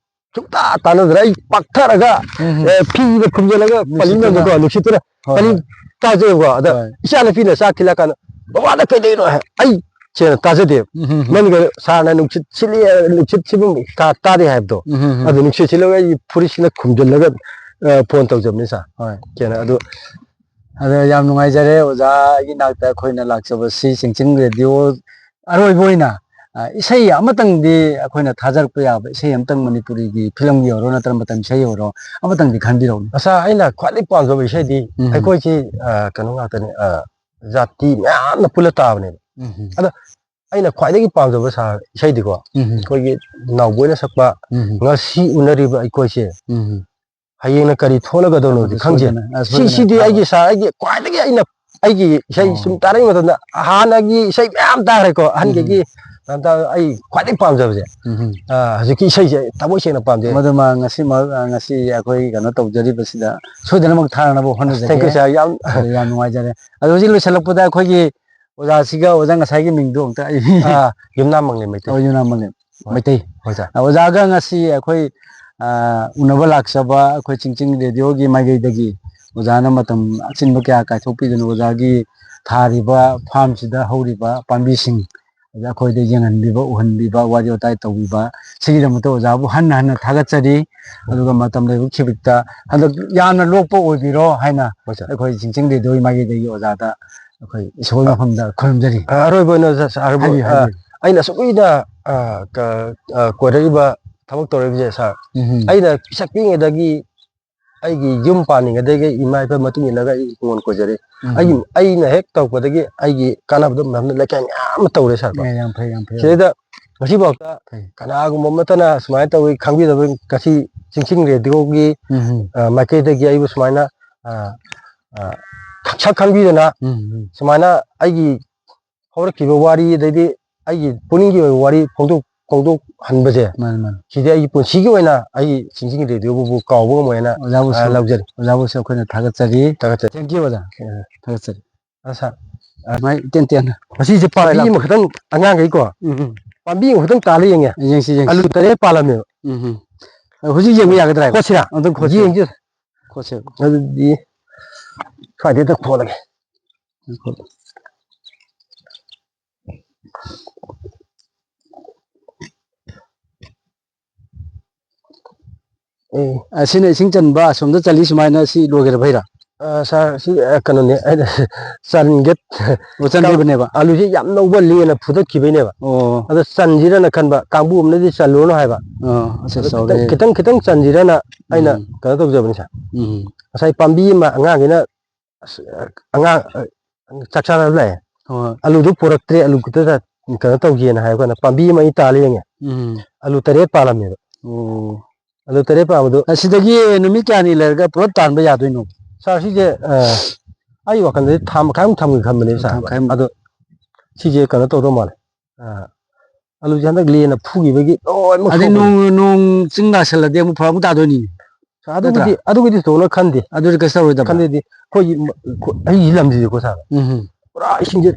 ꯁꯨꯡꯇꯥ ꯇꯥꯟꯅꯗꯅ ꯑꯩ ꯄꯥꯛꯊꯔꯒ, ꯎꯝ, ꯎꯝ꯫ ꯑꯦ, ꯐꯤꯗ ꯈꯨꯝꯖꯤꯜꯂꯒ ꯄꯜꯂꯤ ꯅꯨꯡꯁꯤꯠꯇꯨꯅ꯫ ꯃꯌꯥꯝꯗꯣꯀꯣ, ꯅꯨꯡꯁꯤꯠꯇꯨꯅ ꯍꯣꯏ, ꯄꯜꯂꯤ ꯍꯣꯏ꯫ ꯇꯥꯖꯩꯕꯀꯣ꯫ ꯑꯗ ꯍꯣꯏ꯫ ꯏꯆꯥ ꯅꯨꯄꯤꯅ ꯆꯥꯛ ꯊꯤꯜꯂꯛꯀꯥꯟꯗ, "ꯕꯕꯥꯗ ꯀꯩꯗꯧꯔꯤꯅꯣ?" ꯍꯥꯏ꯫ ꯑꯩ ꯁꯦꯡꯅ ꯇꯥꯖꯗꯦꯕ꯫ ꯎꯝ, ꯎꯝ, ꯎꯝ꯫ ꯃꯅꯤꯒ ꯁꯥꯔꯅ ꯅꯨꯡꯁꯤꯠ ꯁꯤꯠꯂꯤ, ꯅꯨꯡꯁꯤꯠ ꯁꯤꯠꯐꯝ ꯀꯥ ꯇꯥꯗꯦ ꯍꯥꯏꯕꯗꯣ꯫ ꯎꯝ, ꯎꯝ, ꯎꯝ꯫ ꯑꯗꯨ ꯅꯨꯡꯁꯤꯠ ꯁꯤꯠꯂꯒ ꯑꯩ ꯐꯨꯔꯤꯠꯁꯤꯅ ꯈꯨꯝꯖꯤꯜꯂꯒ, ꯑ, ꯐꯣꯟ ꯇꯧꯖꯕꯅꯤ, ꯁꯥꯔ꯫ ꯍꯣꯏ꯫ ꯁꯦꯡꯅ ꯑꯗꯨ ꯑꯗꯣ ꯌꯥꯝ ꯅꯨꯡꯉꯥꯏꯖꯔꯦ ꯑꯣꯖꯥꯒꯤ ꯅꯥꯛꯇ ꯑꯩꯈꯣꯏꯅ ꯂꯥꯛꯆꯕꯁꯤ ꯆꯤꯡꯆꯤꯡ ꯔꯦꯗꯤꯑꯣ ꯑꯔꯣꯏꯕ ꯑꯣꯏꯅ, ꯑ, ꯏꯁꯩ ꯑꯃꯇꯪꯗꯤ, ꯑꯩꯈꯣꯏꯅ ꯊꯥꯖꯔꯛꯄ ꯌꯥꯕ ꯏꯁꯩ ꯑꯃꯇꯪ, ꯃꯅꯤꯄꯨꯔꯤꯒꯤ ꯐꯤꯂꯝꯒꯤ ꯑꯣꯏꯔꯣ ꯅꯠꯇ꯭ꯔꯒ ꯃꯇꯝ ꯏꯁꯩ ꯑꯣꯏꯔꯣ, ꯑꯃꯇꯪꯗꯤ ꯈꯟꯕꯤꯔꯛꯎꯅꯦ꯫ ꯑꯁꯥ, ꯑꯩꯅ ꯈ꯭ꯋꯥꯏꯗꯒꯤ ꯄꯥꯝꯖꯕ ꯏꯁꯩꯗꯤ ꯎꯝ꯫ ꯑꯩꯈꯣꯏꯁꯤ, ꯑ, ꯀꯩꯅꯣ ꯉꯥꯛꯇꯅꯦ, ꯑ, ꯖꯥꯇꯤ ꯃꯌꯥꯝꯅ ꯄꯨꯜꯂ ꯇꯥꯕꯅꯦꯕ꯫ ꯎꯝ꯫ ꯑꯗꯣ ꯑꯩꯅ ꯈ꯭ꯋꯥꯏꯗꯒꯤ ꯄꯥꯝꯖꯕ ꯁꯥ-, ꯏꯁꯩꯗꯤꯀꯣ, ꯎꯝ꯫ ꯑꯩꯈꯣꯏꯒꯤ ꯅꯥꯎꯕꯣꯏꯅ ꯁꯛꯄ ꯎꯝ꯫ "ꯉꯁꯤ ꯎꯅꯔꯤꯕ ꯑꯩꯈꯣꯏꯁꯦ ꯎꯝ꯫ ꯍꯌꯦꯡꯅ ꯀꯔꯤ ꯊꯣꯛꯂꯒꯗꯧꯅꯣꯗꯤ ꯑꯗꯨ ꯈꯪꯗꯦ"꯫ ꯁꯣꯏꯗꯅ, ꯑ, ꯁꯤ-, ꯁꯣꯏꯗꯅ ꯁꯤꯗꯤ ꯊꯥꯕ꯫ ꯑꯩꯒꯤ ꯁꯥ-, ꯑꯩꯒꯤ ꯈ꯭ꯋꯥꯏꯗꯒꯤ ꯑꯩꯅ, ꯑꯩꯒꯤ ꯏꯁꯩ ꯑꯣ꯫ ꯁꯨꯝ ꯇꯥꯔꯛꯏ ꯃꯇꯝꯗ ꯍꯥꯟꯅꯒꯤ ꯏꯁꯩ ꯃꯌꯥꯝ ꯇꯥꯈ꯭ꯔꯦꯀꯣ, ꯎꯝ꯫ ꯑꯍꯟꯈꯩꯒꯤ ꯃꯌꯥꯝ ꯇꯥꯔꯒ ꯑꯩ ꯈ꯭ꯋꯥꯏꯗꯒꯤ ꯄꯥꯝꯖꯕꯁꯦ, ꯎꯝ꯫ ꯑ, ꯍꯧꯖꯤꯛꯀꯤ ꯏꯁꯩꯁꯦ ꯑꯩ ꯊꯃꯣꯏ ꯁꯦꯡꯅ ꯄꯥꯝꯖꯩ꯫ ꯃꯗꯨꯃ ꯉꯁꯤꯃꯛ, ꯑ, ꯉꯁꯤ ꯑꯩꯈꯣꯏ ꯀꯩꯅꯣ ꯇꯧꯖꯔꯤꯕꯁꯤꯗ ꯁꯣꯏꯗꯅꯃꯛ ꯊꯥꯅꯅꯕ ꯍꯣꯠꯅꯖꯒꯦ꯫ Thank you, sir꯫ ꯌꯥꯝ ꯑꯗꯨ ꯌꯥꯝ ꯅꯨꯡꯉꯥꯏꯖꯔꯦ꯫ ꯑꯗꯣ ꯍꯧꯖꯤꯛ ꯂꯣꯏꯁꯤꯜꯂꯛꯄꯗ ꯑꯩꯈꯣꯏꯒꯤ ꯑꯣꯖꯥꯁꯤꯒ ꯑꯣꯖꯥ ꯉꯁꯥꯏꯒꯤ ꯃꯤꯡꯗꯣ ꯑꯝꯇ ꯑꯩ ꯑꯥ, ꯌꯨꯝꯅꯥꯝ ꯃꯪꯂꯦꯝ ꯃꯩꯇꯩ꯫ ꯑꯣ, ꯌꯨꯝꯅꯥꯝ ꯃꯪꯂꯦꯝ ꯍꯣꯏ꯫ ꯃꯩꯇꯩ꯫ ꯍꯣꯏ, ꯁꯥꯔ꯫ ꯑꯣꯖꯥꯒ ꯉꯁꯤ ꯑꯩꯈꯣꯏ, ꯑ, ꯎꯅꯕ ꯂꯥꯛꯆꯕ ꯑꯩꯈꯣꯏ ꯆꯤꯡꯆꯤꯡ ꯔꯦꯗꯤꯑꯣꯒꯤ ꯃꯥꯏꯀꯩꯗꯒꯤ ꯑꯣꯖꯥꯅ ꯃꯇꯝ ꯑꯆꯤꯟꯕ ꯀꯌꯥ ꯀꯥꯏꯊꯣꯛꯄꯤꯗꯨꯅ ꯑꯣꯖꯥꯒꯤ ꯊꯥꯔꯤꯕ ꯐꯥꯔꯝꯁꯤꯗ ꯍꯧꯔꯤꯕ ꯄꯥꯝꯕꯤꯁꯤꯡ, ꯑꯗ ꯑꯩꯈꯣꯏꯗ ꯌꯦꯡꯍꯟꯕꯤꯕ, ꯎꯍꯟꯕꯤꯕ, ꯋꯥꯔꯤ ꯋꯥꯇꯥꯏ ꯇꯧꯕꯤꯕ, ꯁꯤꯒꯤꯗꯃꯛꯇ ꯑꯣꯖꯥꯕꯨ ꯍꯟꯅ ꯍꯟꯅ ꯊꯥꯒꯠꯆꯔꯤ꯫ ꯑꯗꯨꯒ ꯃꯇꯝ ꯂꯩꯕ ꯈꯤꯕꯤꯛꯇ ꯍꯟꯗꯛ ꯌꯥꯝꯅ ꯂꯣꯛꯄ ꯑꯣꯏꯕꯤꯔꯣ ꯍꯥꯏꯅ ꯍꯣꯏ, ꯁꯥꯔ꯫ ꯑꯩꯈꯣꯏ ꯆꯤꯡꯆꯤꯡ ꯔꯦꯗꯤꯑꯣꯒꯤ ꯃꯥꯏꯀꯩꯗꯒꯤ ꯑꯣꯖꯥꯗ ꯑꯩꯈꯣꯏ ꯏꯁꯣꯔ ꯃꯐꯝꯗ ꯈꯨꯔꯨꯝꯖꯔꯤ꯫ ꯑ, ꯑꯔꯣꯏꯕ ꯑꯣꯏꯅ ꯁꯥ-, ꯁꯥꯔꯕꯨ, ꯍꯥꯏꯕꯤꯌꯨ, ꯑ, ꯍꯥꯏꯕꯤꯌꯨ꯫ ꯑꯩꯅ ꯑꯁꯨꯛ ꯀꯨꯏꯅ, ꯑ, ꯀ-, ꯑ, ꯀꯣꯏꯔꯛꯏꯕ ꯊꯕꯛ ꯇꯧꯔꯛꯏꯕꯁꯦ, ꯁꯥꯔ, ꯎꯝ꯫ ꯑꯩꯅ ꯄꯤꯁꯛ ꯄꯤꯛꯏꯉꯩꯗꯒꯤ ꯑꯩꯒꯤ ꯌꯨꯝ ꯄꯥꯟꯅꯤꯡꯉꯩꯗꯒꯤ ꯏꯃꯥ ꯏꯄꯥ ꯃꯇꯨꯡ ꯏꯜꯂꯒ ꯑꯩ ꯍꯤꯡꯒꯣꯜ ꯀꯣꯏꯖꯔꯛꯏ꯫ ꯎꯝ꯫ ꯑꯩꯒꯤ, ꯑꯩꯅ ꯍꯦꯛ ꯇꯧꯔꯛꯄꯗꯒꯤ ꯑꯩꯒꯤ ꯀꯥꯟꯅꯕꯗꯣ ꯃꯌꯥꯝꯅ ꯂꯩꯀꯥꯏ ꯃꯌꯥꯝ ꯑꯃ ꯇꯧꯔꯦ, ꯁꯥꯔꯀꯣ꯫ ꯑꯦ, ꯌꯥꯝ ꯐꯩ, ꯌꯥꯝ ꯐꯩ꯫ ꯁꯤꯗꯩꯗ ꯉꯁꯤꯐꯥꯎꯗ ꯐꯩ꯫ ꯀꯅꯥꯒꯨꯝꯕ ꯑꯃꯠꯇꯅ ꯁꯨꯃꯥꯏꯅ ꯇꯧꯋꯤ ꯈꯪꯕꯤꯗꯕ ꯉꯁꯤ ꯆꯤꯡꯆꯤꯡ ꯔꯦꯗꯤꯑꯣꯒꯤ, ꯎꯝ꯫ ꯑ, ꯃꯥꯏꯀꯩꯗꯒꯤ ꯑꯩꯕꯨ ꯁꯨꯃꯥꯏꯅ, ꯑ, ꯑ, ꯁꯛ ꯈꯪꯕꯤꯗꯅ ꯎꯝ, ꯎꯝ꯫ ꯁꯨꯃꯥꯏꯅ ꯑꯩꯒꯤ ꯍꯧꯔꯛꯈꯤꯕ ꯋꯥꯔꯤ, ꯑꯗꯩꯗꯤ ꯑꯩꯒꯤ ꯄꯨꯛꯅꯤꯡꯒꯤ ꯑꯣꯏꯕ ꯋꯥꯔꯤ ꯐꯣꯡꯗꯣꯛ-, ꯐꯣꯡꯗꯣꯛꯍꯟꯕꯁꯦ, ꯃꯥꯅꯤ, ꯃꯥꯅꯤ꯫ ꯁꯤꯗꯤ ꯑꯩꯒꯤ ꯄꯨꯟꯁꯤꯒꯤ ꯑꯣꯏꯅ ꯑꯩꯒꯤ ꯆꯤꯡꯆꯤꯡ ꯔꯦꯗꯤꯑꯣꯕꯨ ꯀꯥꯎꯕ ꯉꯝꯃꯣꯏ ꯍꯥꯏꯅ, ꯑꯣꯖꯥꯕꯨꯁꯨ, ꯑ, ꯂꯧꯖꯔꯤ꯫ ꯑꯣꯖꯥꯕꯨꯁꯨ ꯑꯩꯈꯣꯏꯅ ꯊꯥꯒꯠꯆꯔꯤ꯫ ꯊꯥꯒꯠꯆꯔꯤ꯫ Thank you, ꯑꯣꯖꯥ꯫ ꯎꯝ꯫ ꯊꯥꯒꯠꯆꯔꯤ꯫ ꯑ, ꯁꯥꯔ, ꯑ, ꯃꯥꯏ ꯏꯇꯦꯟ ꯇꯦꯟꯅ꯫ ꯃꯁꯤꯁꯦ ꯄꯥꯝꯕꯤ ꯍꯣꯏ, ꯂꯥꯎ꯫ ꯑꯃꯈꯛꯇꯪ ꯑꯉꯥꯡꯈꯩꯀꯣ, ꯎꯝ, ꯎꯝ꯫ ꯄꯥꯝꯕꯤ ꯑꯃꯈꯛꯇꯪ ꯇꯥꯜꯂ ꯌꯦꯡꯉꯦ꯫ ꯌꯦꯡꯁꯤ, ꯌꯦꯡꯁꯤ꯫ ꯑꯂꯨ ꯇꯔꯦꯠ ꯄꯥꯜꯂꯝꯃꯦꯕ꯫ ꯎꯝ, ꯎꯝ꯫ ꯍꯧꯖꯤꯛ ꯌꯦꯡꯕ ꯌꯥꯒꯗ꯭ꯔꯥ ꯍꯥꯏꯕ? ꯈꯣꯠꯁꯤꯔꯥ? ꯑꯝꯇꯪ ꯈꯣꯠꯁꯤ꯫ ꯌꯦꯡꯁꯤ꯫ ꯈꯣꯠꯁꯦ꯫ ꯑꯗꯨꯗꯤ ꯁ꯭ꯋꯥꯏꯗꯩ ꯍꯦꯛꯇ ꯈꯣꯠꯂꯒꯦ꯫ ꯑꯦ꯫ ꯑꯁꯤꯅ ꯏꯁꯤꯡ ꯆꯟꯕ, ꯑꯁꯣꯝꯗ ꯆꯜꯂꯤ ꯁꯨꯃꯥꯏꯅ ꯁꯤ ꯂꯣꯏꯈ꯭ꯔꯕꯩꯔꯥ? ꯑ, ꯁꯥꯔ, ꯁꯤ, ꯑ, ꯀꯩꯅꯣꯅꯦ, ꯑꯩꯅ ꯆꯟꯒꯦ꯫ ꯑꯣ, ꯆꯟ ꯂꯩꯕꯅꯦꯕ? ꯑꯂꯨꯁꯤ ꯌꯥꯝ ꯅꯧꯕ ꯂꯦꯟꯅ ꯐꯨꯗꯠꯈꯤꯕꯩꯅꯦꯕ꯫ ꯑꯣ꯫ ꯑꯗꯣ ꯆꯟꯁꯤꯔꯅ ꯈꯟꯕ, ꯀꯥꯡꯕꯨ ꯑꯃꯅꯗꯤ ꯆꯜꯂꯨꯔꯅꯨ ꯍꯥꯏꯕ꯫ ꯑꯣ, ꯑꯁ, ꯑꯗꯣ ꯆꯥꯎꯔꯦ꯫ ꯈꯤꯇꯪ, ꯈꯤꯇꯪ, ꯈꯤꯇꯪ ꯆꯟꯁꯤꯔꯅ ꯑꯩꯅ ꯎꯝ꯫ ꯀꯩꯅꯣ ꯇꯧꯖꯕꯅꯤ, ꯁꯥꯔ꯫ ꯎꯝ꯫ ꯉꯁꯥꯏ ꯄꯥꯝꯕꯤ ꯑꯃ ꯑꯉꯥꯡꯒꯤꯅ, ꯑꯁ, ꯑꯉꯥꯡ, ꯑ, ꯆꯥꯛ ꯆꯥꯅꯕ ꯂꯥꯛꯑꯦ꯫ ꯍꯣꯏ꯫ ꯑꯂꯨꯗꯨ ꯄꯨꯔꯛꯇ꯭ꯔꯦ, ꯑꯂꯨ ꯈꯛꯇꯗ ꯀꯩꯅꯣ ꯇꯧꯒꯦꯅ ꯍꯥꯏꯕ ꯀꯥꯟꯗ ꯄꯥꯝꯕꯤ ꯑꯃ ꯑꯩ ꯇꯥꯜꯂ ꯌꯦꯡꯉꯦ꯫ ꯎꯝ꯫ ꯑꯂꯨ ꯇꯔꯦꯠ ꯄꯥꯜꯂꯝꯃꯦꯕ꯫ ꯑꯣ꯫ ꯑꯗꯨ ꯇꯔꯦꯠ ꯄꯥꯟꯕꯗꯨ ꯑꯁꯤꯗꯒꯤ ꯅꯨꯃꯤꯠ ꯀꯌꯥꯅꯤ ꯂꯩꯔꯒ ꯄꯨꯂꯞ ꯇꯥꯟꯕ ꯌꯥꯗꯣꯏꯅꯣ? ꯁꯥꯔ, ꯁꯤꯁꯦ, ꯑ, ꯑꯩ ꯋꯥꯈꯜꯗꯗꯤ ꯊꯥ ꯃꯈꯥꯏꯃꯨꯛ ꯊꯝꯒꯦ ꯈꯟꯕꯅꯦ, ꯊꯥ ꯁꯥꯔ꯫ ꯃꯈꯥꯏꯃꯨꯛ꯫ ꯑꯗꯣ ꯁꯤꯁꯦ ꯀꯩꯅꯣ ꯇꯧꯗꯧ ꯃꯥꯜꯂꯦ꯫ ꯑ, ꯑꯂꯨꯁꯦ ꯍꯟꯗꯛ ꯂꯦꯟꯅ ꯐꯨꯈꯤꯕꯒꯤ ꯂꯣꯏꯅꯃꯛ ꯑꯗꯩ ꯁꯣꯛꯈ꯭ꯔꯦ꯫ ꯅꯣꯡ, ꯅꯣꯡ ꯆꯤꯡ ꯇꯥꯁꯜꯂꯗꯤ ꯑꯃꯨꯛ ꯐꯔꯛ ꯑꯃꯨꯛ ꯇꯥꯗꯣꯏꯅꯤꯅꯦ꯫ ꯁꯥꯔ, ꯑꯗꯨꯕꯨꯗꯤ, ꯅꯠꯇ꯭ꯔꯥ? ꯑꯗꯨꯒꯤꯗꯤ ꯊꯣꯏꯗꯣꯛꯅ ꯈꯟꯗꯦ꯫ ꯑꯗꯨꯗꯤ ꯀꯩꯁꯨ ꯇꯧꯔꯣꯏꯗꯕ? ꯈꯟꯗꯦꯗꯤ, ꯑꯩꯈꯣꯏꯒꯤ ꯃ-, ꯑꯩꯈꯣꯏ, ꯑꯩꯒꯤ ꯂꯝꯁꯤꯗꯤꯀꯣ, ꯁꯥꯔ, ꯎꯝ꯫ ꯄꯨꯔꯥ ꯏꯁꯤꯡꯁꯦ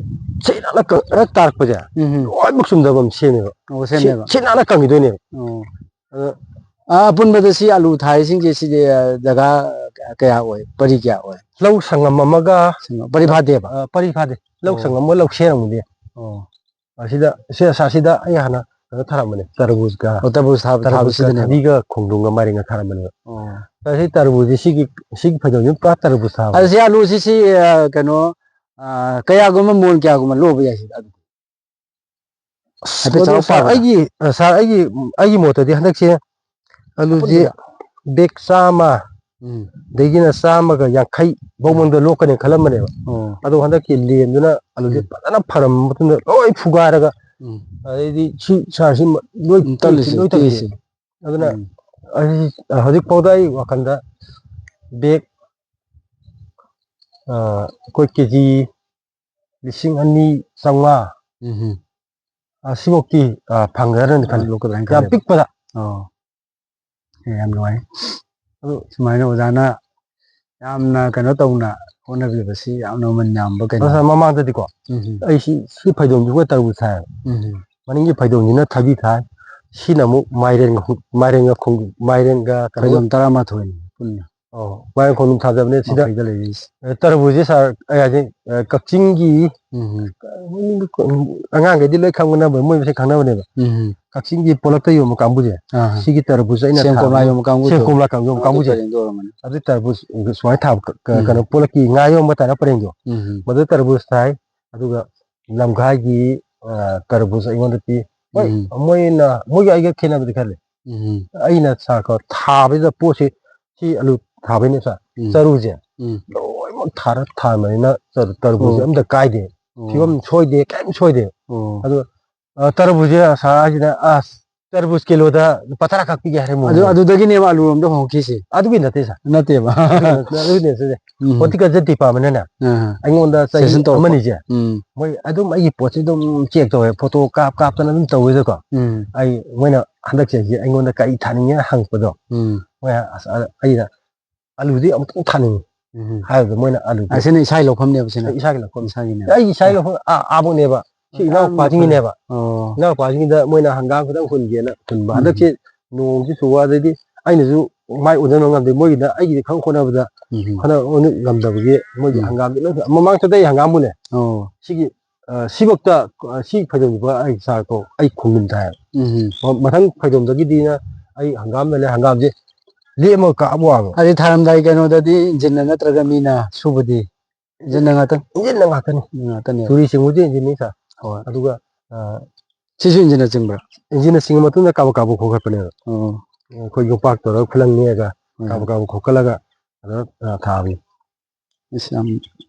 ꯁꯤꯠ ꯅꯥꯟꯅ ꯀꯪ-, ꯍꯦꯛ ꯇꯥꯔꯛꯄꯁꯦ, ꯎꯝ꯫ ꯂꯣꯏꯅꯃꯛ ꯆꯨꯝꯗꯕ ꯑꯃ ꯁꯦꯝꯃꯦꯕ꯫ ꯑꯣ, ꯁꯦꯝꯃꯦꯕ꯫ ꯁꯤꯠ ꯅꯥꯟꯅ ꯀꯪꯈꯤꯗꯣꯏꯅꯦꯕ꯫ ꯑꯣ꯫ ꯑꯗꯣ ꯑ, ꯑꯄꯨꯟꯕꯗ ꯁꯤ ꯑꯂꯨ ꯊꯥꯔꯤꯁꯤꯡꯁꯦ ꯁꯤꯗꯤ, ꯑ, ꯖꯒꯥ ꯀꯌꯥ ꯑꯣꯏ? ꯄꯔꯤ ꯀꯌꯥ ꯑꯣꯏ? ꯂꯧ ꯁꯪꯉꯝ ꯑꯃꯒ ꯁꯪꯉꯝ, ꯄꯔꯤ ꯐꯥꯗꯦꯕ? ꯑ, ꯄꯔꯤ ꯐꯥꯗꯦ꯫ ꯂꯧ ꯑꯣ꯫ ꯁꯪꯉꯝ ꯑꯃꯒ ꯂꯧꯁꯦꯡ ꯑꯃꯗꯤ꯫ ꯑꯣ꯫ ꯑꯁꯤꯗ, ꯁꯤ, ꯑꯁꯤꯗ ꯑꯩ ꯍꯥꯟꯅ ꯀꯩꯅꯣ ꯊꯥꯔꯝꯕꯅꯦ, ꯇꯔꯕꯨꯖꯀ꯫ ꯑꯣ, ꯇꯔꯕꯨꯖ ꯊꯥꯕ, ꯇꯔꯕꯨꯖꯀ ꯊꯥꯕꯁꯤꯗꯅꯦꯕ꯫ ꯊꯕꯤꯒ ꯈꯣꯡꯗ꯭ꯔꯨꯝꯒ ꯃꯥꯏꯔꯦꯟꯒ ꯊꯥꯔꯝꯕꯅꯦꯕ꯫ ꯑꯣ꯫ ꯑꯗ ꯁꯤ ꯇꯔꯕꯨꯖꯁꯤ ꯁꯤꯒꯤ, ꯁꯤꯒꯤ ꯐꯩꯗꯣꯝꯁꯤ ꯄꯨꯔꯥ ꯇꯔꯕꯨꯖ ꯊꯥꯕ꯫ ꯑꯗ ꯁꯤ ꯑꯂꯨꯁꯤ, ꯁꯤ, ꯑ, ꯀꯩꯅꯣ, ꯑ, ꯀꯌꯥꯒꯨꯝꯕ ꯃꯣꯟ ꯀꯌꯥꯒꯨꯝꯕ ꯂꯣꯛꯄ ꯌꯥꯏ ꯁꯤꯗ ꯑꯗꯨꯗꯤ? ꯑꯁ, ꯍꯥꯏꯐꯦꯠ ꯃꯗꯨ ꯆꯥꯎꯔꯥꯛ ꯁꯥꯔ, ꯄꯥꯕꯗ꯫ ꯑꯩꯒꯤ, ꯁꯥꯔ, ꯑꯩꯒꯤ, ꯑꯩꯒꯤ ꯃꯣꯠꯇꯗꯤ ꯍꯟꯗꯛꯁꯦ ꯑꯂꯨꯁꯦ ꯑꯄꯨꯟꯕꯗ? ꯕꯦꯒ ꯆꯥꯝꯃ, ꯎꯝ꯫ ꯑꯗꯒꯤꯅ ꯆꯥꯝꯃꯒ ꯌꯥꯡꯈꯩ ꯐꯥꯎ ꯎꯝ꯫ ꯃꯅꯨꯡꯗ ꯂꯣꯛꯀꯅꯤ ꯈꯜꯂꯝꯕꯅꯦꯕ꯫ ꯑꯣ꯫ ꯑꯗꯣ ꯍꯟꯗꯛꯀꯤ ꯂꯦꯟꯗꯨꯅ ꯑꯂꯨꯁꯦ ꯎꯝ꯫ ꯐꯖꯅ ꯐꯔꯝꯕ ꯃꯇꯨꯡꯗ ꯂꯣꯏ ꯐꯨꯒꯥꯏꯔꯒ, ꯎꯝ꯫ ꯑꯗꯩꯗꯤ ꯁꯤ, ꯁꯥꯔ, ꯁꯤ ꯂꯣꯏ ꯎꯝ, ꯇꯠꯂꯤꯁꯦ, ꯂꯣꯏ ꯇꯠꯈ꯭ꯔꯦ꯫ ꯇꯠꯂꯤꯁꯦ꯫ ꯑꯗꯨꯅ ꯎꯝ꯫ ꯑꯩ ꯍꯧꯖꯤꯛ ꯐꯥꯎꯗ ꯑꯩ ꯋꯥꯈꯜꯗ ꯕꯦꯒ, ꯑ, ꯑꯩꯈꯣꯏ ꯀꯦ ꯖꯤ ꯂꯤꯁꯤꯡ ꯑꯅꯤ ꯆꯥꯝꯃꯉꯥ ꯎꯝ꯫ ꯑꯁꯤꯐꯧꯛꯇꯤ, ꯑ, ꯐꯪꯒꯗ꯭ꯔꯅ ꯈꯜꯂꯤ꯫ ꯂꯣꯛꯀꯗ꯭ꯔꯥ ꯍꯥꯏꯅ ꯌꯥꯝ ꯈꯜꯂꯦꯕ꯫ ꯄꯤꯛꯄꯗ꯫ ꯑꯣ꯫ ꯑꯦ, ꯌꯥꯝ ꯅꯨꯡꯉꯥꯏ꯫ ꯑꯗꯨ ꯁꯨꯃꯥꯏꯅ ꯑꯣꯖꯥꯅ ꯌꯥꯝꯅ ꯀꯩꯅꯣ ꯇꯧꯅ ꯍꯣꯠꯅꯕꯤꯕꯁꯤ ꯌꯥꯝꯅ ꯃꯃꯜ ꯌꯥꯝꯕ ꯀꯩꯅꯣ꯫ ꯑꯗꯨꯅ ꯃꯃꯥꯡꯗꯗꯤꯀꯣ, ꯎꯝ꯫ ꯑꯩ ꯁꯤ, ꯁꯤ ꯐꯩꯗꯣꯝꯁꯤꯒ ꯇꯔꯕꯨꯖ ꯊꯥꯏꯌꯦꯕ꯫ ꯎꯝ꯫ ꯃꯅꯤꯡꯒꯤ ꯐꯩꯗꯣꯝꯁꯤꯅ ꯊꯕꯤ ꯊꯥꯏ, ꯁꯤꯅ ꯑꯃꯨꯛ ꯃꯥꯏꯔꯦꯟꯒ ꯈꯣꯡ-, ꯃꯥꯏꯔꯦꯟꯒ ꯈꯣꯡ-, ꯃꯥꯏꯔꯦꯟꯒ ꯀꯩꯅꯣꯒ ꯐꯩꯗꯣꯝ ꯇꯔꯥꯃꯥꯊꯣꯏꯅꯤ ꯄꯨꯟꯅ꯫ ꯑꯣ, ꯃꯥꯏꯔꯦꯟ ꯈꯣꯡꯗ꯭ꯔꯨꯝ ꯊꯥꯖꯕꯅꯦ ꯁꯤꯗ꯫ ꯃꯐꯩꯗ ꯂꯩꯔꯤꯁꯦ꯫ ꯑ, ꯇꯔꯕꯨꯖꯁꯦ ꯁꯥꯔ, ꯑꯩ ꯍꯥꯏꯁꯦ, ꯑ, ꯀꯛꯆꯤꯡꯒꯤ, ꯎꯝ꯫ ꯑꯉꯥꯡꯈꯩꯗꯤ ꯂꯣꯏ ꯈꯪꯅꯕ, ꯃꯣꯏ ꯃꯁꯦꯟ ꯈꯪꯅꯕꯅꯦꯕ꯫ ꯎꯝ꯫ ꯀꯛꯆꯤꯡꯒꯤ ꯄꯣꯂꯛꯇ ꯌꯣꯟꯕ ꯀꯥꯡꯕꯨꯁꯦ, ꯑꯥ꯫ ꯁꯤꯒꯤ ꯇꯔꯕꯨꯖ ꯑꯩꯅ ꯁꯦꯝ ꯊꯥꯕ, ꯀꯣꯝꯂꯥ ꯌꯣꯟꯕ ꯀꯥꯡꯕꯨꯁꯦ? ꯁꯦꯝ ꯀꯣꯝꯂꯥ ꯀꯥꯡꯕꯨ ꯌꯣꯟꯕ ꯑꯗꯨ ꯀꯥꯡꯕꯨꯁꯦ꯫ ꯄꯔꯦꯡꯗ ꯑꯣꯏꯔꯝꯒꯅꯤ꯫ ꯑꯗꯨ ꯇꯔꯕꯨꯖ ꯁꯨꯃꯥꯏꯅ ꯊꯥꯕ, ꯀ-, ꯀ-, ꯎꯝ꯫ ꯀꯩꯅꯣ, ꯄꯣꯂꯛꯀꯤ ꯉꯥ ꯌꯣꯟꯕ ꯇꯥꯔ ꯄꯔꯦꯡꯗꯣ꯫ ꯎꯝ꯫ ꯃꯗꯨ ꯇꯔꯕꯨꯖ ꯊꯥꯏ, ꯑꯗꯨꯒ ꯂꯝꯈꯥꯏꯒꯤ, ꯑ, ꯇꯔꯕꯨꯖ ꯑꯩꯉꯣꯟꯗ ꯄꯤ꯫ ꯍꯣꯏ, ꯎꯝ꯫ ꯃꯣꯏꯅ, ꯃꯣꯏꯒ ꯑꯩꯒ ꯈꯦꯠꯅꯕꯗꯤ ꯈꯔ ꯂꯩ꯫ ꯎꯝ꯫ ꯑꯩꯅ ꯁꯥꯔꯀꯣ ꯊꯥꯕꯁꯤꯗ ꯄꯣꯠꯁꯤ, ꯁꯤ ꯑꯂꯨ ꯊꯥꯕꯩꯅꯦ ꯁꯥꯔ, ꯎꯝ꯫ ꯆꯔꯨꯁꯦ ꯎꯝ꯫ ꯂꯣꯏꯅꯃꯛ ꯊꯥꯔ ꯊꯥꯕꯅꯤꯅ ꯆꯔꯨ-, ꯇꯔꯕꯨꯖꯁꯦ ꯑꯣ꯫ ꯑꯝꯇ ꯀꯥꯏꯗꯦ꯫ ꯑꯣ꯫ ꯐꯤꯕꯝ ꯁꯣꯏꯗꯦ, ꯀꯔꯤꯝ ꯁꯣꯏꯗꯦ꯫ ꯑꯣ꯫ ꯑꯗꯣ, ꯑ, ꯇꯔꯕꯨꯖꯁꯦ ꯁꯥꯔ ꯍꯥꯏꯁꯤꯅ, ꯑꯁ, ꯇꯔꯕꯨꯖ ꯀꯤꯂꯣꯗ ꯂꯨꯄꯥ ꯇꯔꯥ ꯈꯛ ꯄꯤꯒꯦ ꯍꯥꯏꯔꯦ ꯑꯗꯨ, ꯃꯣꯏꯅ꯫ ꯑꯗꯨꯗꯒꯤꯅꯦꯕ ꯑꯂꯨꯔꯣꯝꯗ ꯍꯣꯡꯉꯛꯈꯤꯁꯦ? ꯑꯗꯨꯒꯤ ꯅꯠꯇꯦ ꯁꯥꯔ꯫ ꯅꯠꯇꯦꯕ꯫ ꯑꯗꯨꯒꯤ ꯅꯠꯇꯦ, ꯑꯗꯨꯒꯤ ꯅꯠꯇꯦ꯫ ꯎꯝ꯫ Horticulture departmentꯅꯅꯦ, ꯑꯥ꯫ ꯑꯩꯉꯣꯟꯗ ꯆꯍꯤ session ꯇꯧꯔꯛꯄ꯫ ꯑꯃꯅꯤꯁꯦ, ꯎꯝ꯫ ꯃꯣꯏ ꯑꯗꯨꯝ ꯑꯩꯒꯤ ꯄꯣꯠꯁꯦ ꯑꯗꯨꯝ check ꯇꯧꯋꯦ, ꯐꯣꯇꯣ ꯀꯥꯞ ꯀꯥꯞꯇꯅ ꯑꯗꯨꯝ ꯇꯧꯋꯦꯗꯀꯣ꯫ ꯎꯝ꯫ ꯑꯩ, ꯃꯣꯏꯅ ꯍꯟꯗꯛ ꯆꯍꯤꯁꯦ ꯑꯩꯉꯣꯟꯗ ꯀꯔꯤ ꯊꯥꯅꯤꯡꯉꯦ ꯍꯪꯉꯛꯄꯗꯣ, ꯎꯝ꯫ ꯃꯣꯏ ꯑꯁ, ꯑ, ꯑꯩꯅ ꯑꯂꯨꯗꯤ ꯑꯃꯨꯛꯇꯪ ꯊꯥꯅꯤꯡꯉꯤ ꯎꯝ꯫ ꯍꯥꯏꯕꯗ ꯃꯣꯏꯅ ꯑꯂꯨꯗꯤ ꯑꯁꯤꯅ ꯏꯁꯥꯒꯤ ꯂꯧꯐꯝꯅꯦꯕ ꯁꯤꯅ? ꯑꯩ ꯏꯁꯥꯒꯤ ꯂꯧꯐꯝ꯫ ꯏꯁꯥꯒꯤꯅꯦ? ꯑꯩ ꯏꯁꯥꯒꯤ ꯂꯧꯐꯝ ꯑꯥ, ꯑꯥꯕꯨꯛꯅꯦꯕ꯫ ꯁꯤ ꯑꯥ, ꯏꯅꯥꯎꯄꯥꯁꯤꯡꯒꯤꯅꯦꯕ꯫ ꯑꯣ꯫ ꯏꯅꯥꯎꯄꯥꯁꯤꯡꯒꯤꯗ ꯃꯣꯏꯅ ꯍꯪꯒꯥꯝ ꯈꯤꯇꯪ ꯍꯨꯟꯒꯦꯅ ꯍꯨꯟꯕ꯫ ꯎꯝ꯫ ꯍꯟꯗꯛꯁꯤ ꯅꯣꯡꯁꯤ ꯆꯨꯕ, ꯑꯗꯩꯗꯤ ꯑꯩꯅꯁꯨ ꯃꯥꯏ ꯑꯣꯟꯁꯤꯟꯕ ꯉꯝꯗꯦ꯫ ꯃꯣꯏꯒꯤꯗ ꯑꯩꯒꯤꯗꯤ ꯈꯪ ꯍꯣꯠꯅꯕꯗ ꯎꯝ꯫ ꯍꯣꯠꯅꯕ ꯉꯝꯗꯕꯒꯤ ꯃꯣꯏꯒꯤ ꯎꯝ꯫ ꯍꯪꯒꯥꯝꯗꯤ ꯂꯣꯏ, ꯃꯃꯥꯡ ꯆꯍꯤ ꯑꯩ ꯍꯪꯒꯥꯝ ꯍꯨꯜꯂꯦ꯫ ꯑꯣ꯫ ꯁꯤꯒꯤ, ꯑ, ꯁꯤꯐꯧꯇ, ꯑ, ꯁꯤ ꯐꯩꯗꯣꯝꯁꯤꯐꯥꯎ ꯑꯩ ꯁꯥꯔꯀꯣ ꯑꯩ ꯈꯣꯡꯗ꯭ꯔꯨꯝ ꯊꯥꯏ꯫ ꯎꯝ꯫ ꯃ-, ꯃꯊꯪ ꯐꯩꯗꯣꯝꯗꯒꯤꯗꯤꯅ ꯑꯩ ꯍꯪꯒꯥꯝ ꯂꯩꯔꯦ, ꯍꯪꯒꯥꯝꯁꯦ ꯂꯦꯝꯃꯒ ꯀꯥꯕ ꯋꯥꯕ꯫ ꯑꯗꯩ ꯊꯥꯔꯝꯗꯥꯏ ꯀꯩꯅꯣꯗꯗꯤ ꯏꯟꯖꯤꯟꯅ ꯅꯠꯇ꯭ꯔꯒ ꯃꯤꯅ ꯁꯨꯕꯗꯤ? ꯏꯟꯖꯤꯟꯅ ꯉꯥꯛꯇꯅꯤ꯫ ꯏꯟꯖꯤꯟꯅ ꯉꯥꯛꯇꯅꯤ꯫ ꯉꯥꯛꯇꯅꯦꯕ꯫ ꯆꯨꯔꯤ ꯆꯤꯡꯕꯁꯨ ꯏꯟꯖꯤꯟꯅꯤ ꯁꯥꯔ꯫ ꯍꯣꯏ꯫ ꯑꯗꯨꯒ, ꯑ, ꯁꯤꯁꯨ ꯏꯟꯖꯤꯟꯅ ꯆꯤꯡꯕ꯭ꯔꯥ? ꯏꯟꯖꯤꯟꯅ ꯆꯤꯡꯉ ꯃꯇꯨꯡꯗ ꯀꯥꯕꯛ ꯀꯥꯕꯛ ꯈꯣꯡꯒꯠꯄꯅꯦꯕ꯫ ꯑꯣ꯫ ꯑꯩꯈꯣꯏ ꯌꯣꯝꯄꯥꯛ ꯇꯧꯔꯒ ꯈꯨꯂꯪ ꯅꯦꯛꯑꯒ ꯎꯝ꯫ ꯀꯥꯕꯛ ꯀꯥꯕꯛ ꯈꯣꯡꯒꯠꯂꯒ ꯑꯗꯨꯗ, ꯑ, ꯊꯥꯕꯅꯤ꯫ ꯑꯁ, ꯌꯥꯝ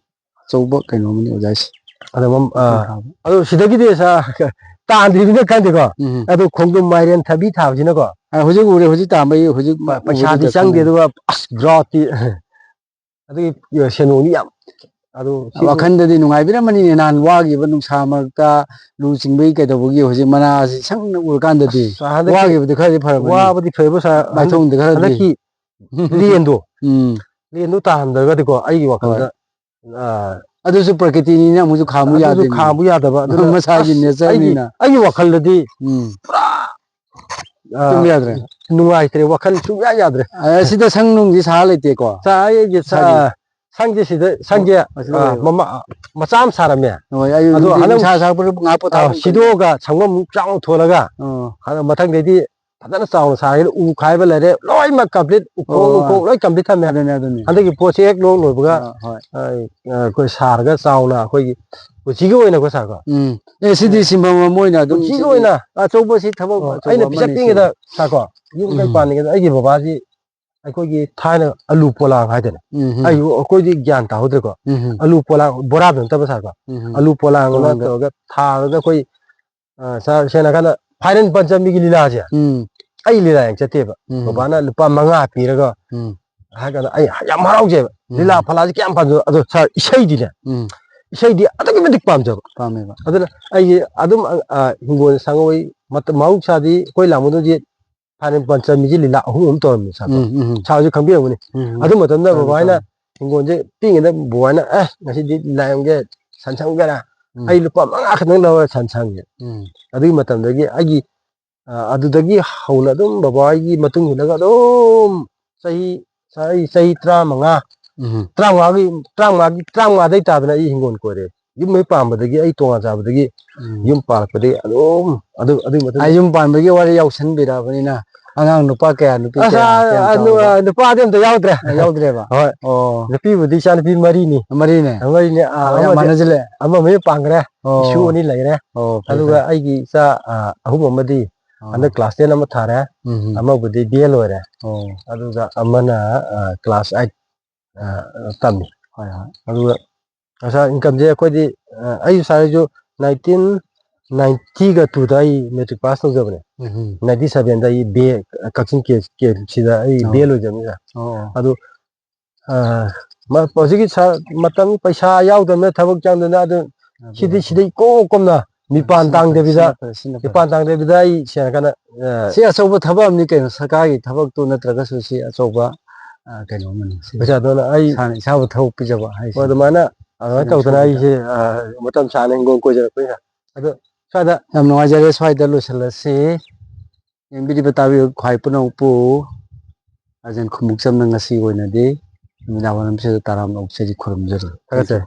ꯑꯆꯧꯕ ꯀꯩꯅꯣꯝꯅꯤ ꯑꯣꯖꯥ ꯍꯥꯏꯁꯦ꯫ ꯑꯗꯣ ꯃꯝ-, ꯑ, ꯃꯄꯨꯡ ꯐꯥꯕ꯫ ꯑꯗꯣ ꯁꯤꯗꯒꯤꯗꯤ ꯁꯥꯔ ꯇꯥꯟꯗ꯭ꯔꯤꯕꯅꯤꯅ ꯈꯪꯗꯦꯀꯣ꯫ ꯎꯝ꯫ ꯑꯗꯣ ꯈꯣꯡꯗ꯭ꯔꯨꯝ ꯃꯥꯏꯔꯦꯟ ꯊꯕꯤ ꯊꯥꯕꯁꯤꯅꯀꯣ꯫ ꯑ, ꯍꯧꯖꯤꯛ ꯎꯔꯦ, ꯍꯧꯖꯤꯛ ꯇꯥꯟꯕꯒꯤ ꯍꯧꯖꯤꯛ ꯄ-, ꯄꯩꯁꯥꯗꯤ ꯎꯕꯗꯨꯗ ꯆꯪꯗꯦ, ꯈꯪꯉꯦ꯫ ꯑꯗꯨꯒ ꯑꯁ, growthꯇꯤ ꯑꯗꯨꯒꯤ ꯁꯦꯟꯗꯣꯡꯗꯤ ꯌꯥꯝ, ꯑꯗꯨ ꯁꯤ ꯋꯥꯈꯜꯗꯗꯤ ꯅꯨꯡꯉꯥꯏꯕꯤꯔꯝꯃꯅꯤꯅꯦ, ꯅꯍꯥꯟ ꯋꯥꯈꯤꯕ ꯅꯨꯡꯁꯥ ꯃꯔꯛꯇ ꯂꯨ ꯆꯤꯡꯕꯒꯤ ꯀꯩꯗꯧꯕꯒꯤ ꯍꯧꯖꯤꯛ ꯃꯅꯥꯁꯤ ꯁꯪꯅ ꯎꯔꯀꯥꯟꯗꯗꯤ꯫ ꯑꯁ, ꯍꯟꯗꯛꯀꯤ ꯋꯥꯈꯤꯕꯗꯤ ꯈꯔꯗꯤ ꯐꯔꯝꯃꯅꯤ꯫ ꯋꯥꯕꯗꯤ ꯐꯩꯕ ꯁꯥꯔ, ꯍꯟꯗꯛ-, ꯃꯥꯏꯊꯣꯡꯗꯤ ꯈꯔꯗꯤ꯫ ꯍꯟꯗꯛꯀꯤ ꯂꯦꯟꯗꯣ, ꯎꯝ꯫ ꯂꯦꯟꯗꯣ ꯇꯥꯍꯟꯗ꯭ꯔꯒꯗꯤꯀꯣ, ꯑꯩꯒꯤ ꯋꯥꯈꯜꯗ, ꯍꯣꯏ꯫ ꯑꯥ, ꯑꯗꯨꯁꯨ ꯄ꯭ꯔꯀꯤꯇꯤꯅꯤꯅ ꯑꯃꯨꯛꯁꯨ ꯈꯥꯝꯃꯨ ꯑꯗꯨꯁꯨ ꯌꯥꯗꯦꯅꯦ꯫ ꯈꯥꯝꯃꯨ ꯌꯥꯗꯕ, ꯑꯗꯨꯅ ꯃꯁꯥꯒꯤ ꯑꯁ, ꯑꯩꯒꯤ, natureꯅꯤꯅ꯫ ꯑꯩꯒꯤ ꯋꯥꯈꯜꯗꯗꯤ ꯎꯝ꯫ ꯄꯨꯔꯥ ꯑ, ꯇꯨꯝ ꯌꯥꯗ꯭ꯔꯦ꯫ ꯅꯨꯡꯉꯥꯏꯇ꯭ꯔꯦ, ꯋꯥꯈꯜ ꯁꯨꯡꯌꯥ ꯌꯥꯗ꯭ꯔꯦ꯫ ꯑ, ꯁꯤꯗ ꯁꯪ ꯅꯨꯡꯗꯤ ꯁꯥ ꯂꯩꯇꯦꯀꯣ? ꯁꯥ, ꯑꯩꯒꯤ ꯁꯥ-, ꯁꯥꯒꯤ꯫ ꯁꯪꯁꯦ ꯁꯤꯗ, ꯁꯪꯁꯦ, ꯑꯣ, ꯑꯁꯤꯗ ꯑ, ꯂꯩꯌꯦꯕ꯫ ꯃꯃꯥ-, ꯃꯆꯥ ꯑꯃ ꯁꯥꯔꯝꯃꯦ꯫ ꯍꯣꯏ, ꯑꯩ ꯑꯗꯣ ꯅꯨꯡꯊꯤꯟ ꯍꯟꯗꯛ, ꯅꯨꯡꯁꯥ ꯁꯥꯔꯛꯄꯗ ꯉꯥꯏꯍꯥꯛ ꯑ, ꯄꯣꯊꯥꯐꯝ ꯈꯪꯗꯦ꯫ ꯁꯤꯗꯣꯛꯑꯒ ꯁꯪꯒꯣꯝ ꯑꯃꯨꯛ ꯆꯥꯎꯅ ꯊꯣꯜꯂꯒ, ꯑꯣ꯫ ꯍꯟꯗꯛ ꯃꯊꯪꯗꯩꯗꯤ ꯐꯖꯅ ꯆꯥꯎꯅ ꯁꯥꯔꯒꯦ, ꯎ ꯈꯥꯏꯕ ꯂꯩꯔꯦ, ꯂꯣꯏꯅꯃꯛ complete, ꯎꯈꯣꯡ, ꯑꯣ꯫ ꯎꯈꯣꯡ ꯂꯣꯏ complete ꯊꯝꯃꯦ꯫ ꯑꯗꯨꯅꯦ, ꯑꯗꯨꯅꯦ꯫ ꯍꯟꯗꯛꯀꯤ ꯄꯣꯠꯁꯦ ꯍꯦꯛ ꯂꯣꯛ ꯂꯣꯏꯕꯒ, ꯑꯥ, ꯍꯣꯏ꯫ ꯑ, ꯑ, ꯑꯩꯈꯣꯏ ꯁꯥꯔꯒ ꯆꯥꯎꯅ ꯑꯩꯈꯣꯏꯒꯤ ꯄꯨꯟꯁꯤꯒꯤ ꯑꯣꯏꯅꯀꯣ ꯁꯥꯔꯀꯣ꯫ ꯎꯝ꯫ ꯑꯦ, ꯁꯤꯗꯤ ꯑ, ꯁꯤꯟꯐꯝ ꯑꯃ ꯑꯣꯏꯅ ꯑꯗꯨꯝ ꯄꯨꯟꯁꯤꯒꯤ ꯁꯤꯗꯤ ꯑꯣꯏꯅ ꯑꯆꯧꯕ ꯁꯤ ꯊꯕꯛ ꯑꯣ, ꯑꯆꯧꯕ ꯑꯩꯅ ꯄꯤꯁꯛ ꯑꯃꯅꯤ ꯁꯤꯗꯤ꯫ ꯄꯤꯛꯏꯉꯩꯗ ꯁꯥꯔꯀꯣ, ꯌꯨꯝ ꯀꯩ ꯎꯝ꯫ ꯄꯥꯟꯗ꯭ꯔꯤꯉꯩꯗ ꯑꯩꯒꯤ ꯕꯕꯥꯁꯤ ꯑꯩꯈꯣꯏꯒꯤ ꯊꯥꯏꯅ ꯑꯂꯨ ꯄꯣꯂꯥꯡ ꯍꯥꯏꯗꯅ, ꯎꯝ, ꯎꯝ꯫ ꯑꯩ, ꯑꯩꯈꯣꯏꯗꯤ ꯒ꯭ꯌꯥꯟ ꯇꯥꯍꯧꯗ꯭ꯔꯦꯀꯣ꯫ ꯎꯝ, ꯎꯝ꯫ ꯑꯂꯨ ꯄꯣꯂꯥꯡ ꯕꯣꯔꯥꯗꯨ ꯅꯠꯇꯕ ꯁꯥꯔꯀꯣ꯫ ꯎꯝ, ꯎꯝ꯫ ꯑꯂꯨ ꯄꯣꯂꯥꯡ ꯑꯃ ꯄꯣꯂꯥꯡꯗ꯫ ꯇꯧꯔꯒ ꯊꯥꯔꯒ ꯑꯩꯈꯣꯏ ꯑ, ꯁꯥꯔ, ꯁꯦꯡꯅ ꯍꯥꯏꯔꯀꯥꯟꯗ ꯐꯥꯏꯅꯦꯜ ꯄꯟꯆꯃꯤꯒꯤ ꯂꯤꯂꯥꯁꯦ ꯎꯝ꯫ ꯑꯩ ꯂꯤꯂꯥ ꯌꯦꯡ ꯆꯠꯇꯦꯕ꯫ ꯎꯝ꯫ ꯕꯕꯥꯅ ꯂꯨꯄꯥ ꯃꯉꯥ ꯄꯤꯔꯒ ꯎꯝ꯫ ꯍꯥꯏꯔꯀꯥꯟꯗ ꯑꯩ ꯌꯥꯝ ꯍꯔꯥꯎꯖꯩꯕ꯫ ꯎꯝ꯫ ꯂꯤꯂꯥ ꯐꯂꯥꯁꯦ ꯀꯌꯥꯝ ꯄꯥꯝꯖꯕ꯫ ꯑꯗꯣ ꯁꯥꯔ, ꯏꯁꯩꯗꯤꯅꯦ, ꯎꯝ꯫ ꯏꯁꯩꯗꯤ ꯑꯗꯨꯛꯀꯤ ꯃꯇꯤꯛ ꯄꯥꯝꯖꯕ꯫ ꯄꯥꯝꯃꯦꯕ꯫ ꯑꯗꯨꯅ ꯑꯩꯁꯦ ꯑꯗꯨꯝ, ꯑ, ꯑ, ꯍꯤꯡꯒꯣꯜ ꯁꯪꯉꯧ, ꯃꯍꯧꯁꯥꯗꯤ ꯑꯩꯈꯣꯏ ꯂꯥꯡꯕꯗꯨꯗꯤ ꯐꯥꯏꯅꯦꯜ ꯄꯟꯆꯃꯤꯒꯤ ꯂꯤꯂꯥ ꯑꯍꯨꯝ ꯑꯃ ꯇꯧꯔꯝꯃꯤ ꯁꯥꯔꯀꯣ꯫ ꯎꯝ, ꯎꯝ, ꯎꯝ꯫ ꯁꯥꯔꯁꯨ ꯈꯪꯕꯤꯔꯝꯒꯅꯤ꯫ ꯎꯝ, ꯎꯝ꯫ ꯑꯗꯨ ꯃꯇꯝꯗ ꯇꯧꯔꯝꯃꯤ, ꯕꯕꯥ ꯍꯣꯏꯅ ꯇꯧꯔꯝꯃꯤ꯫ ꯍꯤꯡꯒꯣꯜꯁꯦ ꯄꯤꯛꯏꯉꯩꯗ ꯕꯕꯥ ꯍꯣꯏꯅ, "ꯑꯦ, ꯉꯁꯤꯗꯤ ꯂꯤꯂꯥ ꯌꯦꯡꯒꯦ, ꯁꯟ ꯁꯪꯒꯦꯔꯥ?" ꯎꯝ꯫ ꯑꯩ ꯂꯨꯄꯥ ꯃꯉꯥ ꯈꯛꯇꯪ ꯂꯧꯔ ꯁꯟ ꯁꯪꯉꯦ꯫ ꯎꯝ꯫ ꯑꯗꯨꯒꯤ ꯃꯇꯝꯗꯒꯤ ꯑꯩꯒꯤ, ꯑ, ꯑꯗꯨꯗꯒꯤ ꯍꯧꯅ ꯑꯗꯨꯝ ꯕꯕꯥ ꯍꯣꯏꯒꯤ ꯃꯇꯨꯡ ꯏꯜꯂꯒ ꯑꯗꯨꯝ ꯆꯍꯤ, ꯆꯍꯤ, ꯆꯍꯤ ꯇꯔꯥꯃꯉꯥ, ꯎꯝ꯫ ꯇꯔꯥꯃꯉꯥꯒꯤ, ꯇꯔꯥꯃꯉꯥꯒꯤ, ꯇꯔꯥꯃꯉꯥꯗꯩ ꯇꯥꯗꯅ ꯑꯩ ꯍꯤꯡꯒꯣꯜ ꯀꯣꯏꯔꯦ꯫ ꯌꯨꯝ ꯍꯦꯛ ꯄꯥꯟꯕꯗꯒꯤ, ꯑꯩ ꯇꯣꯉꯥꯟ ꯆꯥꯕꯗꯒꯤ ꯎꯝ꯫ ꯌꯨꯝ ꯄꯥꯜꯂꯛꯄꯗꯒꯤ ꯑꯗꯨꯝ ꯑꯗꯨ, ꯑꯗꯨꯒꯤ ꯃꯇꯨꯡ ꯑꯩ ꯌꯨꯝ ꯄꯥꯟꯕꯒꯤ ꯋꯥꯔꯤ ꯌꯥꯎꯁꯟꯕꯤꯔꯛꯑꯕꯅꯤꯅ, ꯑꯉꯥꯡ ꯅꯨꯄꯥ ꯀꯌꯥ, ꯅꯨꯄꯤ ꯑꯁ, ꯀꯌꯥ, ꯀꯌꯥꯝ ꯑ, ꯅꯨ-, ꯆꯥꯎꯔꯕ? ꯑ, ꯅꯨꯄꯥꯗꯤ ꯑꯝꯇ ꯌꯥꯎꯗ꯭ꯔꯦ꯫ ꯑ, ꯌꯥꯎꯗ꯭ꯔꯦꯕ? ꯍꯣꯏ꯫ ꯑꯣ꯫ ꯅꯨꯄꯤꯕꯨꯗꯤ ꯏꯆꯥ ꯅꯨꯄꯤ ꯃꯔꯤꯅꯤ꯫ ꯃꯔꯤꯅꯦ? ꯑ, ꯃꯔꯤꯅꯦ꯫ ꯑ, ꯑꯣ, ꯌꯥꯝ ꯑꯃꯗꯤ, ꯃꯥꯟꯅꯁꯤꯜꯂꯦ꯫ ꯑꯃ ꯃꯌꯨꯝ ꯄꯥꯟꯈ꯭ꯔꯦ꯫ ꯑꯣ꯫ ꯏꯁꯨ ꯑꯅꯤ ꯂꯩꯔꯦ꯫ ꯑꯣ, ꯐꯩ, ꯑꯗꯨꯒ ꯐꯩ꯫ ꯑꯩꯒꯤ ꯏꯆꯥ, ꯑ, ꯑꯍꯨꯝ ꯑꯃꯗꯤ ꯑꯣ꯫ ꯍꯟꯗꯛ class ten ꯑꯃ ꯊꯥꯔꯦ꯫ ꯎꯝ, ꯎꯝ꯫ ꯑꯃꯕꯨꯗꯤ B A ꯂꯣꯏꯔꯦ꯫ ꯑꯣ꯫ ꯑꯗꯨꯒ ꯑꯃꯅ, ꯑ, class eight, ꯑ, ꯇꯝꯃꯤ꯫ ꯍꯣꯏ, ꯍꯣꯏ꯫ ꯑꯗꯨꯒ ꯉꯁꯥꯏ incomeꯁꯦ ꯑꯩꯈꯣꯏꯗꯤ, ꯑ, ꯑꯩ ꯁꯥꯔꯁꯨ nineteen ninety-twoꯗ ꯑꯩ matric pass ꯇꯧꯖꯕꯅꯦ꯫ ꯎꯝ, ꯎꯝ꯫ Ninety-sevenꯗ ꯑꯩ B A, ꯀꯛꯆꯤꯡ K-, KMCꯗ ꯑꯩ ꯑꯣ꯫ B A ꯂꯣꯏꯖꯕꯅꯤ, ꯁꯥꯔ꯫ ꯑꯣ, ꯑꯣ꯫ ꯑꯗꯨ, ꯑ, ꯃ-, ꯍꯧꯖꯤꯛꯀꯤ ꯁꯥꯔ, ꯃꯇꯝ ꯄꯩꯁꯥ ꯌꯥꯎꯗꯕꯅ ꯊꯕꯛ ꯆꯪꯗꯅ ꯑꯗꯨ ꯑꯗꯨ ꯁꯤꯗꯤ, ꯁꯤꯗ ꯏꯀꯣꯝ ꯀꯣꯝꯅ ꯃꯤꯄꯥꯟ ꯁꯤꯅ ꯐꯔꯦ, ꯇꯥꯡꯗꯕꯤꯗ, ꯁꯤꯅ ꯐꯔꯦ, ꯁꯤꯅ ꯐꯔꯦ꯫ ꯃꯤꯄꯥꯟ ꯇꯥꯡꯗꯕꯤꯗ ꯑꯩ ꯁꯦꯡꯅ ꯀꯟꯅ, ꯑ, ꯁꯤ ꯑꯆꯧꯕ ꯊꯕꯛ ꯑꯃꯅꯤ ꯀꯩꯅꯣ, ꯁꯔꯀꯥꯔꯒꯤ ꯊꯕꯛꯇꯨ ꯅꯠꯇ꯭ꯔꯒꯁꯨ ꯁꯤ ꯑꯆꯧꯕ, ꯑ, ꯀꯩꯅꯣ ꯑꯃꯅꯤ ꯁꯤ꯫ ꯄꯩꯁꯥꯗꯨꯅ ꯑꯩ ꯏꯁꯥꯅ ꯏꯁꯥꯕꯨ ꯊꯕꯛ ꯄꯤꯖꯕ ꯍꯥꯏꯁꯦ꯫ ꯍꯣꯏ, ꯑꯗꯨꯃꯥꯏꯅ, ꯑꯗꯨꯃꯥꯏꯅ ꯁꯤꯅ ꯇꯧꯗꯅ ꯑꯆꯧꯕ ꯑꯩꯁꯦ, ꯑ, ꯃꯇꯝ ꯁꯥꯡꯅ ꯍꯤꯡꯒꯣꯜ ꯀꯣꯏꯖꯔꯛꯄꯅꯤꯅ꯫ ꯑꯗꯣ ꯁ꯭ꯋꯥꯏꯗ ꯌꯥꯝ ꯅꯨꯡꯉꯥꯏꯖꯔꯦ, ꯁ꯭ꯋꯥꯏꯗ ꯂꯣꯏꯁꯤꯜꯂꯁꯤ꯫ ꯌꯦꯡꯕꯤꯔꯤꯕ ꯇꯥꯕꯤꯕ ꯈ꯭ꯋꯥꯏ ꯄꯨꯝꯅꯃꯛꯄꯨ ꯑꯖꯦꯟ ꯈꯨꯃꯨꯛꯆꯝꯅ ꯉꯁꯤ ꯑꯣꯏꯅꯗꯤ ꯅꯨꯃꯤꯗꯥꯡ ꯋꯥꯏꯔꯝꯁꯤꯗ ꯇꯔꯥꯝꯅ ꯑꯣꯛꯆꯔꯤ, ꯈꯨꯔꯨꯝꯖꯔꯤ꯫ ꯊꯥꯒꯠꯆꯔꯤ꯫